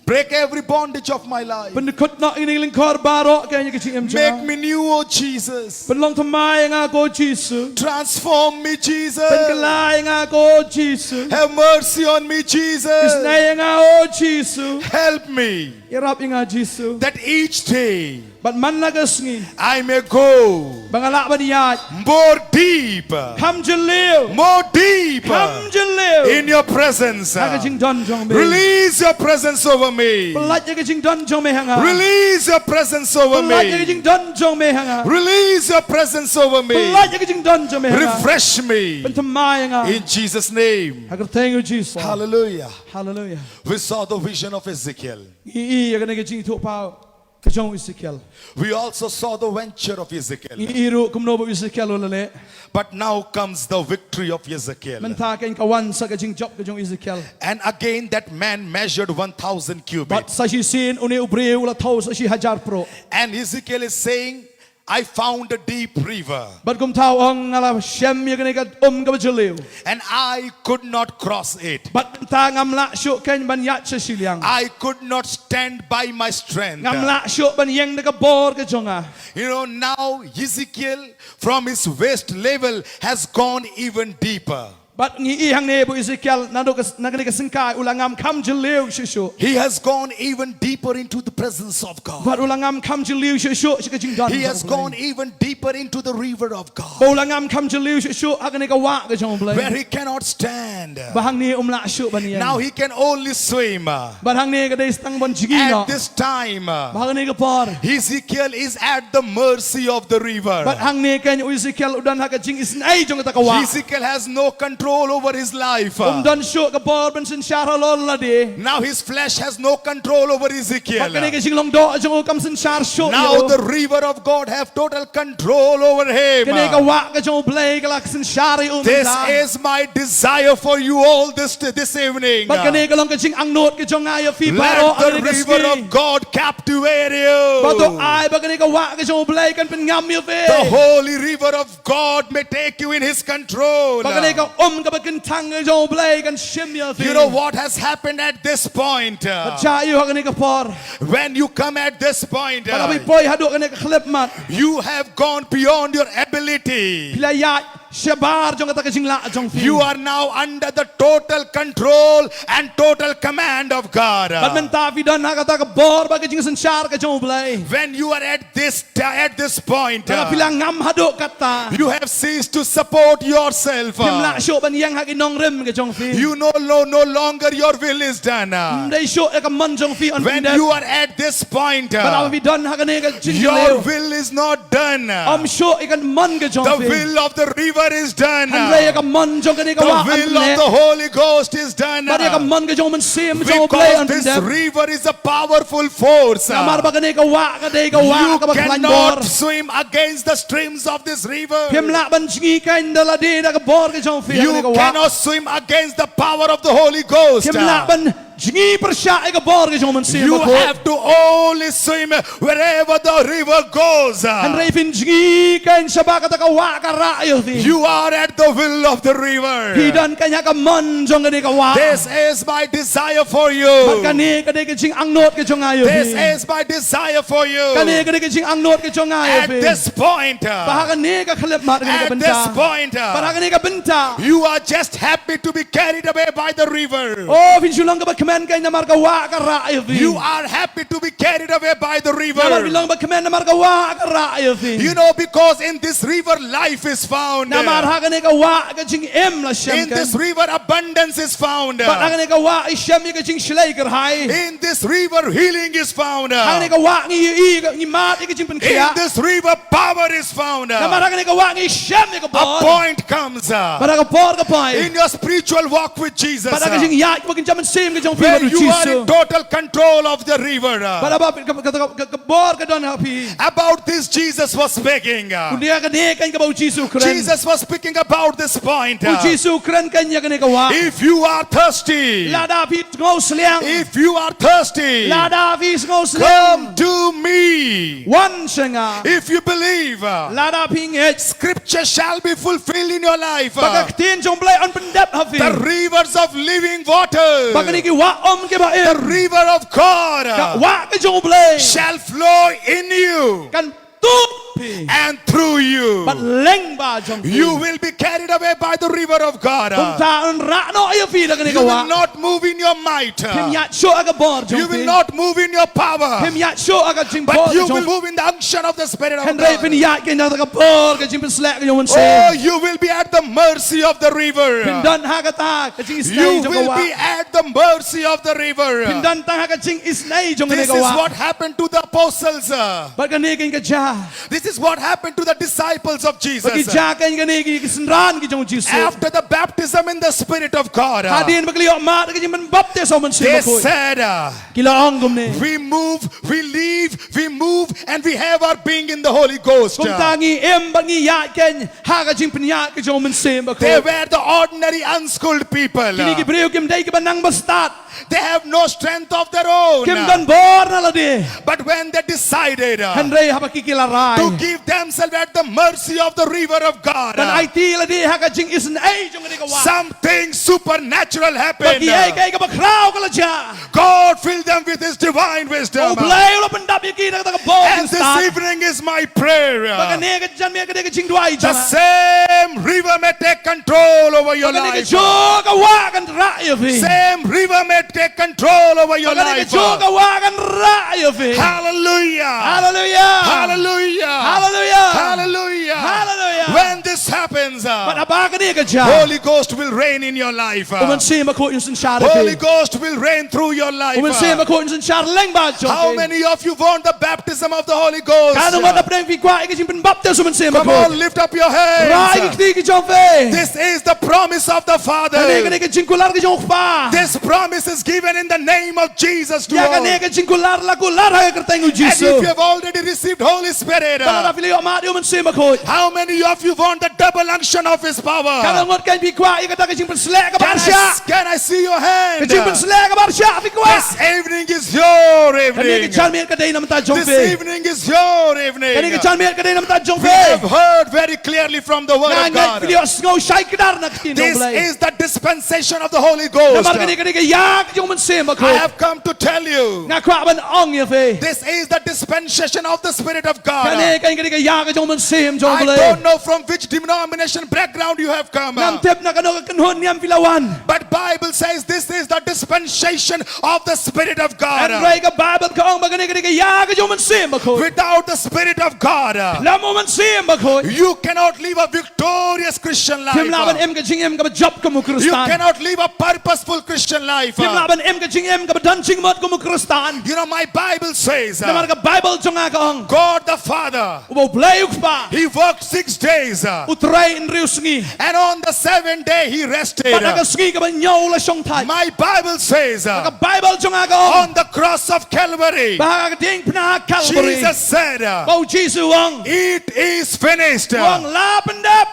Break every bondage of my life. Pyndkut noh ïa kine ki lyngkor baroh kane ka jingim jong nga. Make me new, oh Jesus. Pynlong thymmai ïa nga ko Jisu. Transform me, Jesus. Pynkylla ïa nga ko Jisu. Have mercy on me, Jesus. Isynei ïa nga, oh Jisu. Help me. Ïarap ïa nga, Jisu. That each day, Bad man la ka sngi, I may go ba nga lah ban ïaid more deep, kham jylliew, more deep, kham jylliew in your presence. Ha ka jingdon jong me. Release your presence over me. Pyllait ïa ka jingdon jong me ha nga. Release your presence over me. Pyllait ïa ka jingdon jong me ha nga. Release your presence over me. Pyllait ïa ka jingdon jong me ha nga. Refresh me. Pynthymmai ïa nga. In Jesus' name. Ha ka kyrteng u Jisu. Hallelujah. Hallelujah. We saw the vision of Ezekiel. Ngi ïohi ïa kane ka jingithuhpaw ka jong u Ezekiel. We also saw the venture of Ezekiel. Ngi ïohi ruh kumno ba u Ezekiel u la leh. But now comes the victory of Ezekiel. Mynta keiñ ka wan sa ka jingjop ka jong u Ezekiel. And again that man measured one thousand cubits. Bad sa shisien une u briew u la thew sa shi hajar pruh. And Ezekiel is saying, "I found a deep river." Bad kumta u ong, nga la shem ïa kane ka um kaba jylliew. And I could not cross it. Bad mynta ngam lah shuh keiñ ban ïaid sha shiliang. I could not stand by my strength. Ngam lah shuh ban ïeng da ka bor ka jong nga. You know, now Ezekiel from his waist level has gone even deeper. Bad ngi ïohi hangne ba u Ezekiel naduh ka, na kane ka syngkai u la ngam kham jylliew shuh shuh. He has gone even deeper into the presence of God. Bad u la ngam kham jylliew shuh shuh sha ka jingdon jong u Blei. He has gone even deeper into the river of God. Bad u la ngam kham jylliew shuh shuh ha kane ka wah ka jong u Blei. Where he cannot stand. Ba hangne um lah shuh ban ïeng. Now he can only swim. Bad hangne ka dei tang ban jngi noh. At this time, bad hangne ka por, Ezekiel is at the mercy of the river. Bad hangne keiñ u Ezekiel u don ha ka jingisynei jong kata ka wah. Ezekiel has no control over his life. Um don shuh ka bor ban synshar halor lade. Now his flesh has no control over Ezekiel. Bad kane ka jinglong doh jong u kam synshar shuh ïa u. Now the river of God have total control over him. Kane ka wah ka jong u Blei ka la synshar ïa u mynta. This is my desire for you all this, this evening. Bad kane ka long ka jingangnud ka jong nga ïa phi baroh ha kane ka sngi. Let the river of God captivate you. Bad to ai ba kane ka wah ka jong u Blei kan pynngam ïa phi. The holy river of God may take you in his control. Ba kane ka um kaba kynthang ka jong u Blei kan shim ïa phi. You know what has happened at this point? Bad ïohi ha kane ka por, when you come at this point, ba la poi haduh kane ka khyllipmat, you have gone beyond your ability. Phi la ïaid shabar jong kata ka jinglah jong phi. You are now under the total control and total command of God. Bad mynta phi don ha kata ka bor bad ka jingsynshar ka jong u Blei. When you are at this, at this point, lada phi la ngam haduh kata, you have ceased to support yourself. Phim lah shuh ban ïeng ha ki nongrim ka jong phi. You know, no, no longer your will is done. Ym dei shuh ïa ka mon jong phi yn pyndep. When you are at this point, lada phi don ha kane ka jingkyrkhu, your will is not done. Ym shuh ïa ka mon ka jong phi. The will of the river is done. Hynrei ïa ka mon jong kane ka wah yn pyndep. The will of the Holy Ghost is done. Bad ïa ka mon ka jong u Mynsiem jong u Blei yn pyndep. Because this river is a powerful force. Namar ba kane ka wah ka dei ka wah kaba khlaiñ bor. You cannot swim against the streams of this river. Phim lah ban jngi keiñ da lade da ka bor ka jong phi ha kane ka wah. You cannot swim against the power of the Holy Ghost. Phim lah ban jngi pyrshah ïa ka bor ka jong u Mynsiem Bakhuid. You have to only swim wherever the river goes. Hynrei phin jngi keiñ shaba kata ka wah ka rah ïa phi. You are at the will of the river. Phi don keiñ ha ka mon jong kane ka wah. This is my desire for you. Bad kane ka dei ka jingangnud ka jong nga ïa phi. This is my desire for you. Kane ka dei ka jingangnud ka jong nga ïa phi. At this point, bad ha kane ka khyllipmat, kane ka bynta, at this point, bad ha kane ka bynta, you are just happy to be carried away by the river. Oh, phin shu long kaba kmen keiñ namar ka wah ka rah ïa phi. You are happy to be carried away by the river. Namar phin long ba kmen namar ka wah ka rah ïa phi. You know, because in this river life is found. Namar ha kane ka wah ka jingim la shem keiñ. In this river abundance is found. Bad ha kane ka wah i shem ïa ka jingshlei kyrhai. In this river healing is found. Ha kane ka wah ngi, ngi, ngi mad ïa ka jingpynkhiah. In this river power is found. Namar ha kane ka wah ngi shem ïa ka bor. A point comes. Bad ha ka por ka poi. In your spiritual walk with Jesus, bad ha ka jingïaid kaba kynja mynsiem ka jong phi bad u Jisu, where you are in total control of the river. Bad haba ka, ka, ka, ka, ka bor ka don ha phi. About this Jesus was speaking. Kane, kane kaba u Jisu u kren. Jesus was speaking about this point. U Jisu u kren keiñ ïa kane ka wah. If you are thirsty, lada phi sngewsliang. If you are thirsty, lada phi sngewsliang, come to me. Wan sha nga. If you believe, lada phi ngeit, scripture shall be fulfilled in your life. Ba ka ktien jong u Blei yn pyndep ha phi. The rivers of living water, ba kine ki wah um kiba im, the river of God, ka wah ka jong u Blei, shall flow in you. Kan tuh phi. And through you. Bad lyngba jong phi. You will be carried away by the river of God. Kumta yn rah noh ïa phi da kane ka wah. You will not move in your might. Phim ïaid shuh ha ka bor jong phi. You will not move in your power. Phim ïaid shuh ha ka jingbor jong phi. But you will move in the unction of the Spirit of God. Hynrei phin ïaid kein da ka bor ka jingpynsleh ka jong u Mynsiem. Oh, you will be at the mercy of the river. Phin don ha kata ka jingisynei jong ka wah. You will be at the mercy of the river. Phin don tang ha ka jingisynei jong kane ka wah. This is what happened to the apostles. Bad kane kein ka jia. This is what happened to the disciples of Jesus. Bad ki jia kein kane ki synran ki jong u Jisu. After the baptism in the Spirit of God, hadien ba ki la ïoh mad ka jingpynbaptis ha u Mynsiem Bakhuid, they said, ki la ong kumne, "We move, we live, we move, and we have our being in the Holy Ghost." Kumta ngi im bad ngi ïaid kein ha ka jingpynïaid ka jong u Mynsiem Bakhuid. They were the ordinary, unschooled people. Kine ki briew kim dei kiba nang bastad. They have no strength of their own. Kim don bor na lade. But when they decided, uh, hynrei haba ki ki la rai, to give themselves at the mercy of the river of God, ban aiti lade ha ka jingisynei jong kane ka wah, something supernatural happened. Bad kiei kiei kaba khraw ka la jia. God filled them with His divine wisdom. U Blei u la pyndap ïa ki da ka bor. And this evening is my prayer. Bad kane ka janmiet ka dei ka jingduwai jong nga. The same river may take control over your life. Bad kane ka jong ka wah kan rah ïa phi. Same river may take control over your life. Bad kane ka jong ka wah kan rah ïa phi. Hallelujah. Hallelujah. Hallelujah. Hallelujah. Hallelujah. Hallelujah. When this happens, uh, bad haba kane ka jia, Holy Ghost will reign in your life, uh. U Mynsiem Bakhuid un synshar ïa phi. Holy Ghost will reign through your life, uh. U Mynsiem Bakhuid un synshar lyngba jong phi. How many of you want the baptism of the Holy Ghost? Katno ngut na pdeng phi kwah ïa ka jingpynbaptis u Mynsiem Bakhuid? Come on, lift up your hands. Rai ki kti ki jong phi. This is the promise of the Father. Kane, kane ka jingkular ka jong u Kpa. This promise is given in the name of Jesus to all. Ïa kane ka jingkular la kular ha ka kyrteng u Jisu. And if you have already received Holy Spirit, bad lada phi la ïoh mad ïa u Mynsiem Bakhuid, how many of you want the double unction of His power? Katno ngut kein phi kwah ïa kata ka jingpynsleh kaba rshah? Can I, can I see your hand? Ka jingpynsleh kaba rshah phi kwah? This evening is your evening. Kane ka janmiet ka dei na bynta jong phi. This evening is your evening. Kane ka janmiet ka dei na bynta jong phi. We have heard very clearly from the word of God. Nga ngeit phi la ïohsngew shai kdar na ka ktien jong u Blei. This is the dispensation of the Holy Ghost. Namar kane ka dei ka ïa ka jong u Mynsiem Bakhuid. I have come to tell you. Nga kwah ban ong ïa phi. This is the dispensation of the Spirit of God. Kane ka dei ka ïa ka jong u Mynsiem jong u Blei. I don't know from which denomination background you have come. Ngam tip na kano ka kynhun niam phi la wan. But Bible says this is the dispensation of the Spirit of God. Hynrei ka Baibl ka ong ba kane ka dei ka ïa ka jong u Mynsiem Bakhuid. Without the Spirit of God, khlem u Mynsiem Bakhuid, you cannot live a victorious Christian life. Phim lah ban im ka jingim kaba jop kum u Khristan. You cannot live a purposeful Christian life. Phim lah ban im ka jingim kaba don jingmut kum u Khristan. You know, my Bible says, uh, namar ka Baibl jong nga ka ong, God the Father, uba u Blei u Kpa, He worked six days, uh, u trei hynriew sngi. And on the seventh day he rested. Bad ha ka sngi kaba hynñiew u la shongthait. My Bible says, uh, ka Baibl jong nga ka ong, on the cross of Calvary, ba ha ka diengphna Calvary, Jesus said, uh, ba u Jisu u ong, "It is finished." U ong, "La pyndep."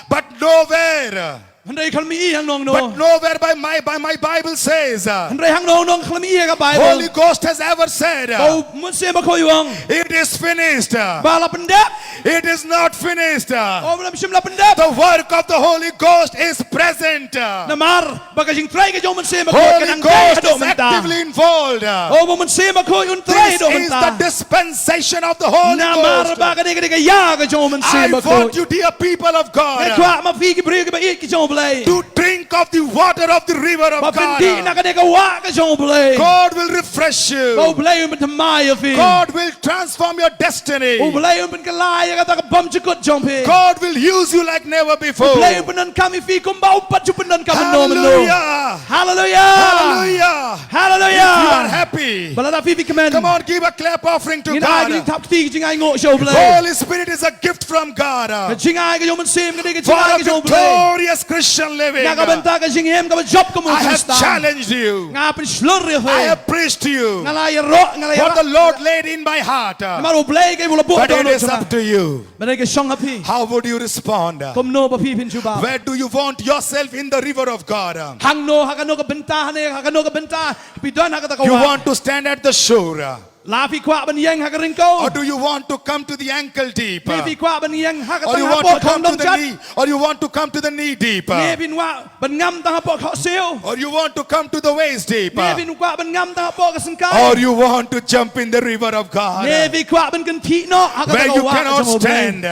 But nowhere, uh, hynrei khlem i hangno hangno. But nowhere by my, by my Bible says, uh, hynrei hangno hangno khlem i ha ka Baibl, Holy Ghost has ever said, uh, ba u Mynsiem Bakhuid u ong, "It is finished." Uh, ba la pyndep. It is not finished. Uh, oh, ym shym la pyndep. The work of the Holy Ghost is present. Uh, namar ba ka jingtrei ka jong u Mynsiem Bakhuid ka dang trei haduh mynta. Holy Ghost is actively involved. Uh, oh, u Mynsiem Bakhuid un trei haduh mynta. This is the dispensation of the Holy Ghost. Namar ba kane ka dei ka ïa ka jong u Mynsiem Bakhuid. I want you, dear people of God, nga kwah ma phi ki briew kiba ïeit ki jong u Blei, to drink of the water of the river of God. Ba phin dih na kane ka wah ka jong u Blei. God will refresh you. Ba u Blei un pynthymmai ïa phi. God will transform your destiny. U Blei un pynkylla ïa kata ka bymjukut jong phi. God will use you like never before. U Blei un pyndonkam ïa phi kumba um pat ju pyndonkam mynno mynno. Hallelujah. Hallelujah. Hallelujah. Hallelujah. If you are happy, ba lada phi phi kmen, come on, give a clap offering to God. Ngin ai ka jingthap kti, ka jingainguh sha u Blei. Holy Spirit is a gift from God. Ka jingai ka jong u Mynsiem ka dei ka jingai ka jong u Blei. For a victorious Christian living. Na ka bynta ka jingim kaba jop kum u Khristan. I have challenged you. Nga pynshlur ïa phi. I have preached to you. Nga la ïaroh, nga la ïaroh. What the Lord laid in my heart. Namar u Blei ka u la buh ha dohnud jong nga. But it is up to you. Bad ka shong ha phi. How would you respond? Kumno ba phi phin jubab? Where do you want yourself in the river of God? Hangno, ha kano ka bynta, hane ha kano ka bynta phi don ha kata ka wah? You want to stand at the shore? La phi kwah ban ïeng ha ka ryngkew? Or do you want to come to the ankle deep? Ne phi kwah ban ïeng ha ka tang hapoh khongdong jat? Or you want to come to the knee, or you want to come to the knee deep? Ne phi kwah ban ngam tang hapoh khohsiew? Or you want to come to the waist deep? Ne phi kwah ban ngam tang hapoh ka syngkai? Or you want to jump in the river of God? Ne phi kwah ban kynthih noh ha kata ka wah ka jong u Blei? Where you cannot stand.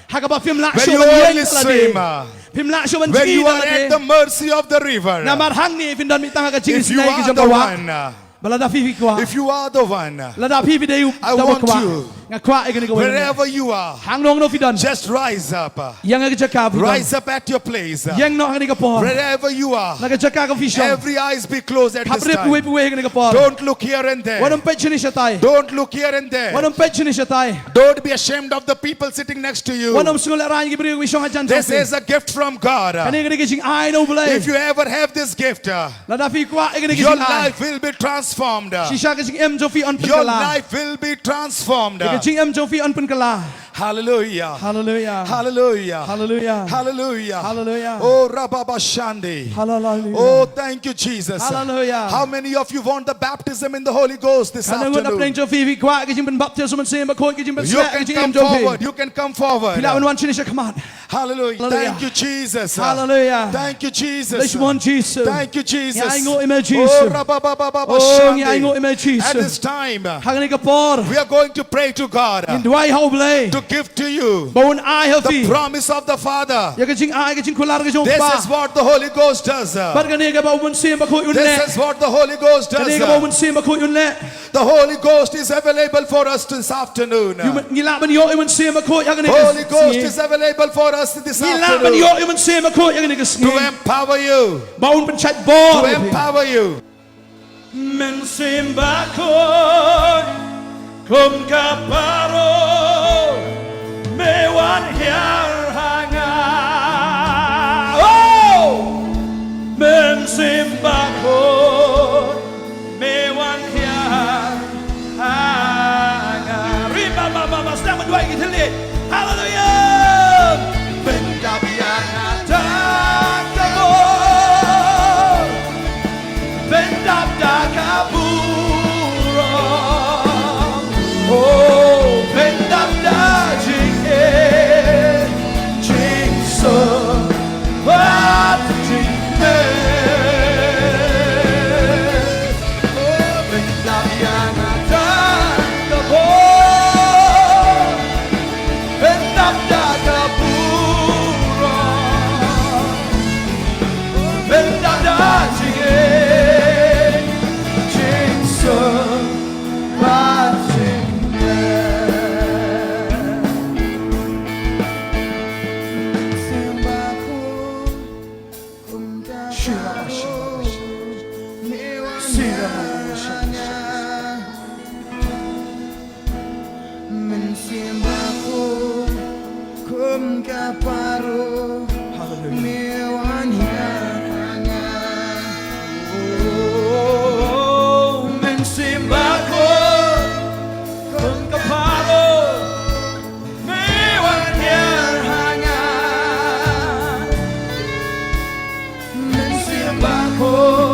Ha kaba phim lah shuh ban ïeng la dei. Where you only swim. Phim lah shuh ban jngi da lade. Where you are at the mercy of the river. Namar hangne phin don mih tang ha ka jingisynei ka jong ka wah. If you are the one, uh, Ba lada phi phi kwah. If you are the one, uh, Lada phi phi dei u, I want you, nga kwah ïa kane ka wah. Wherever you are, hangno hangno phi don, just rise up, uh, ïeng ha ka jaka phi don. Rise up at your place, uh, Ïeng noh ha kane ka por. Wherever you are, na ka jaka ka phi shong. Every eyes be closed at this time. Hap rep uwei pa uwei ha kane ka por. Don't look here and there. Wat nym peit shane shatai. Don't look here and there. Wat nym peit shane shatai. Don't be ashamed of the people sitting next to you. Wat nym sngew lehraiñ ki briew ki shong hajan jong phi. This is a gift from God. Kane ka dei ka jingai na U Blei. If you ever have this gift, uh, Lada phi kwah ïa kane ka jingai, your life will be transformed. Shisha ka jingim jong phi yn pynkylla. Your life will be transformed. Ka jingim jong phi yn pynkylla. Hallelujah. Hallelujah. Hallelujah. Hallelujah. Hallelujah. Hallelujah. Oh, Rababa Shandi. Hallelujah. Oh, thank you, Jesus. Hallelujah. How many of you want the baptism in the Holy Ghost this afternoon? Katno ngut na pdeng jong phi phi kwah ka jingpynbaptis Mynsiem Bakhuid, ka jingpynsleh ka jingim jong phi? You can come forward. You can come forward. Phi lah ban wan shane sha khmat. Hallelujah. Hallelujah. Thank you, Jesus. Hallelujah. Thank you, Jesus. Leit shim u Jisu. Thank you, Jesus. Ngi ainguh ïa me, Jisu. Oh, rababababa. Oh, ngi ainguh ïa me, Jisu. At this time, ha kane ka por, we are going to pray to God, ngin duwai ha U Blei, to give to you, ba un ai ha phi, the promise of the Father. Ïa ka jingai, ka jingkular ka jong U Kpa. This is what the Holy Ghost does. Bad kane kaba U Mynsiem Bakhuid un leh. This is what the Holy Ghost does. Kane kaba U Mynsiem Bakhuid un leh. The Holy Ghost is available for us this afternoon. Ïa u Myn-, ngi lah ban ïoh ïa u Mynsiem Bakhuid ha kane ka sngi. Holy Ghost is available for us this afternoon. Ngi lah ban ïoh ïa u Mynsiem Bakhuid ha kane ka sngi. To empower you. Ba un pynshait bor ïa phi. To empower you. Mynsiem Bakhuid, kum ka pharo, me wan hiar ha nga. Oh! Mynsiem Bakhuid, me wan hiar ha nga. Ri ma ma ma ma, sdang ban duwai ki thylliej. Hallelujah. Pyndap ïa nga da ka bor. Pyndap da ka burom. Oh, pyndap da jingeh, jingsuk bad jingeh. Pyndap ïa nga da ka bor. Pyndap da ka burom. Pyndap da jingeh, jingsuk bad jingeh. Mynsiem Bakhuid, kum ka pharo, me wan hiar ha nga. Mynsiem Bakhuid, kum ka pharo, hallelujah, me wan hiar ha nga. Oh, Mynsiem Bakhuid, kum ka pharo, me wan hiar ha nga. Mynsiem Bakhuid,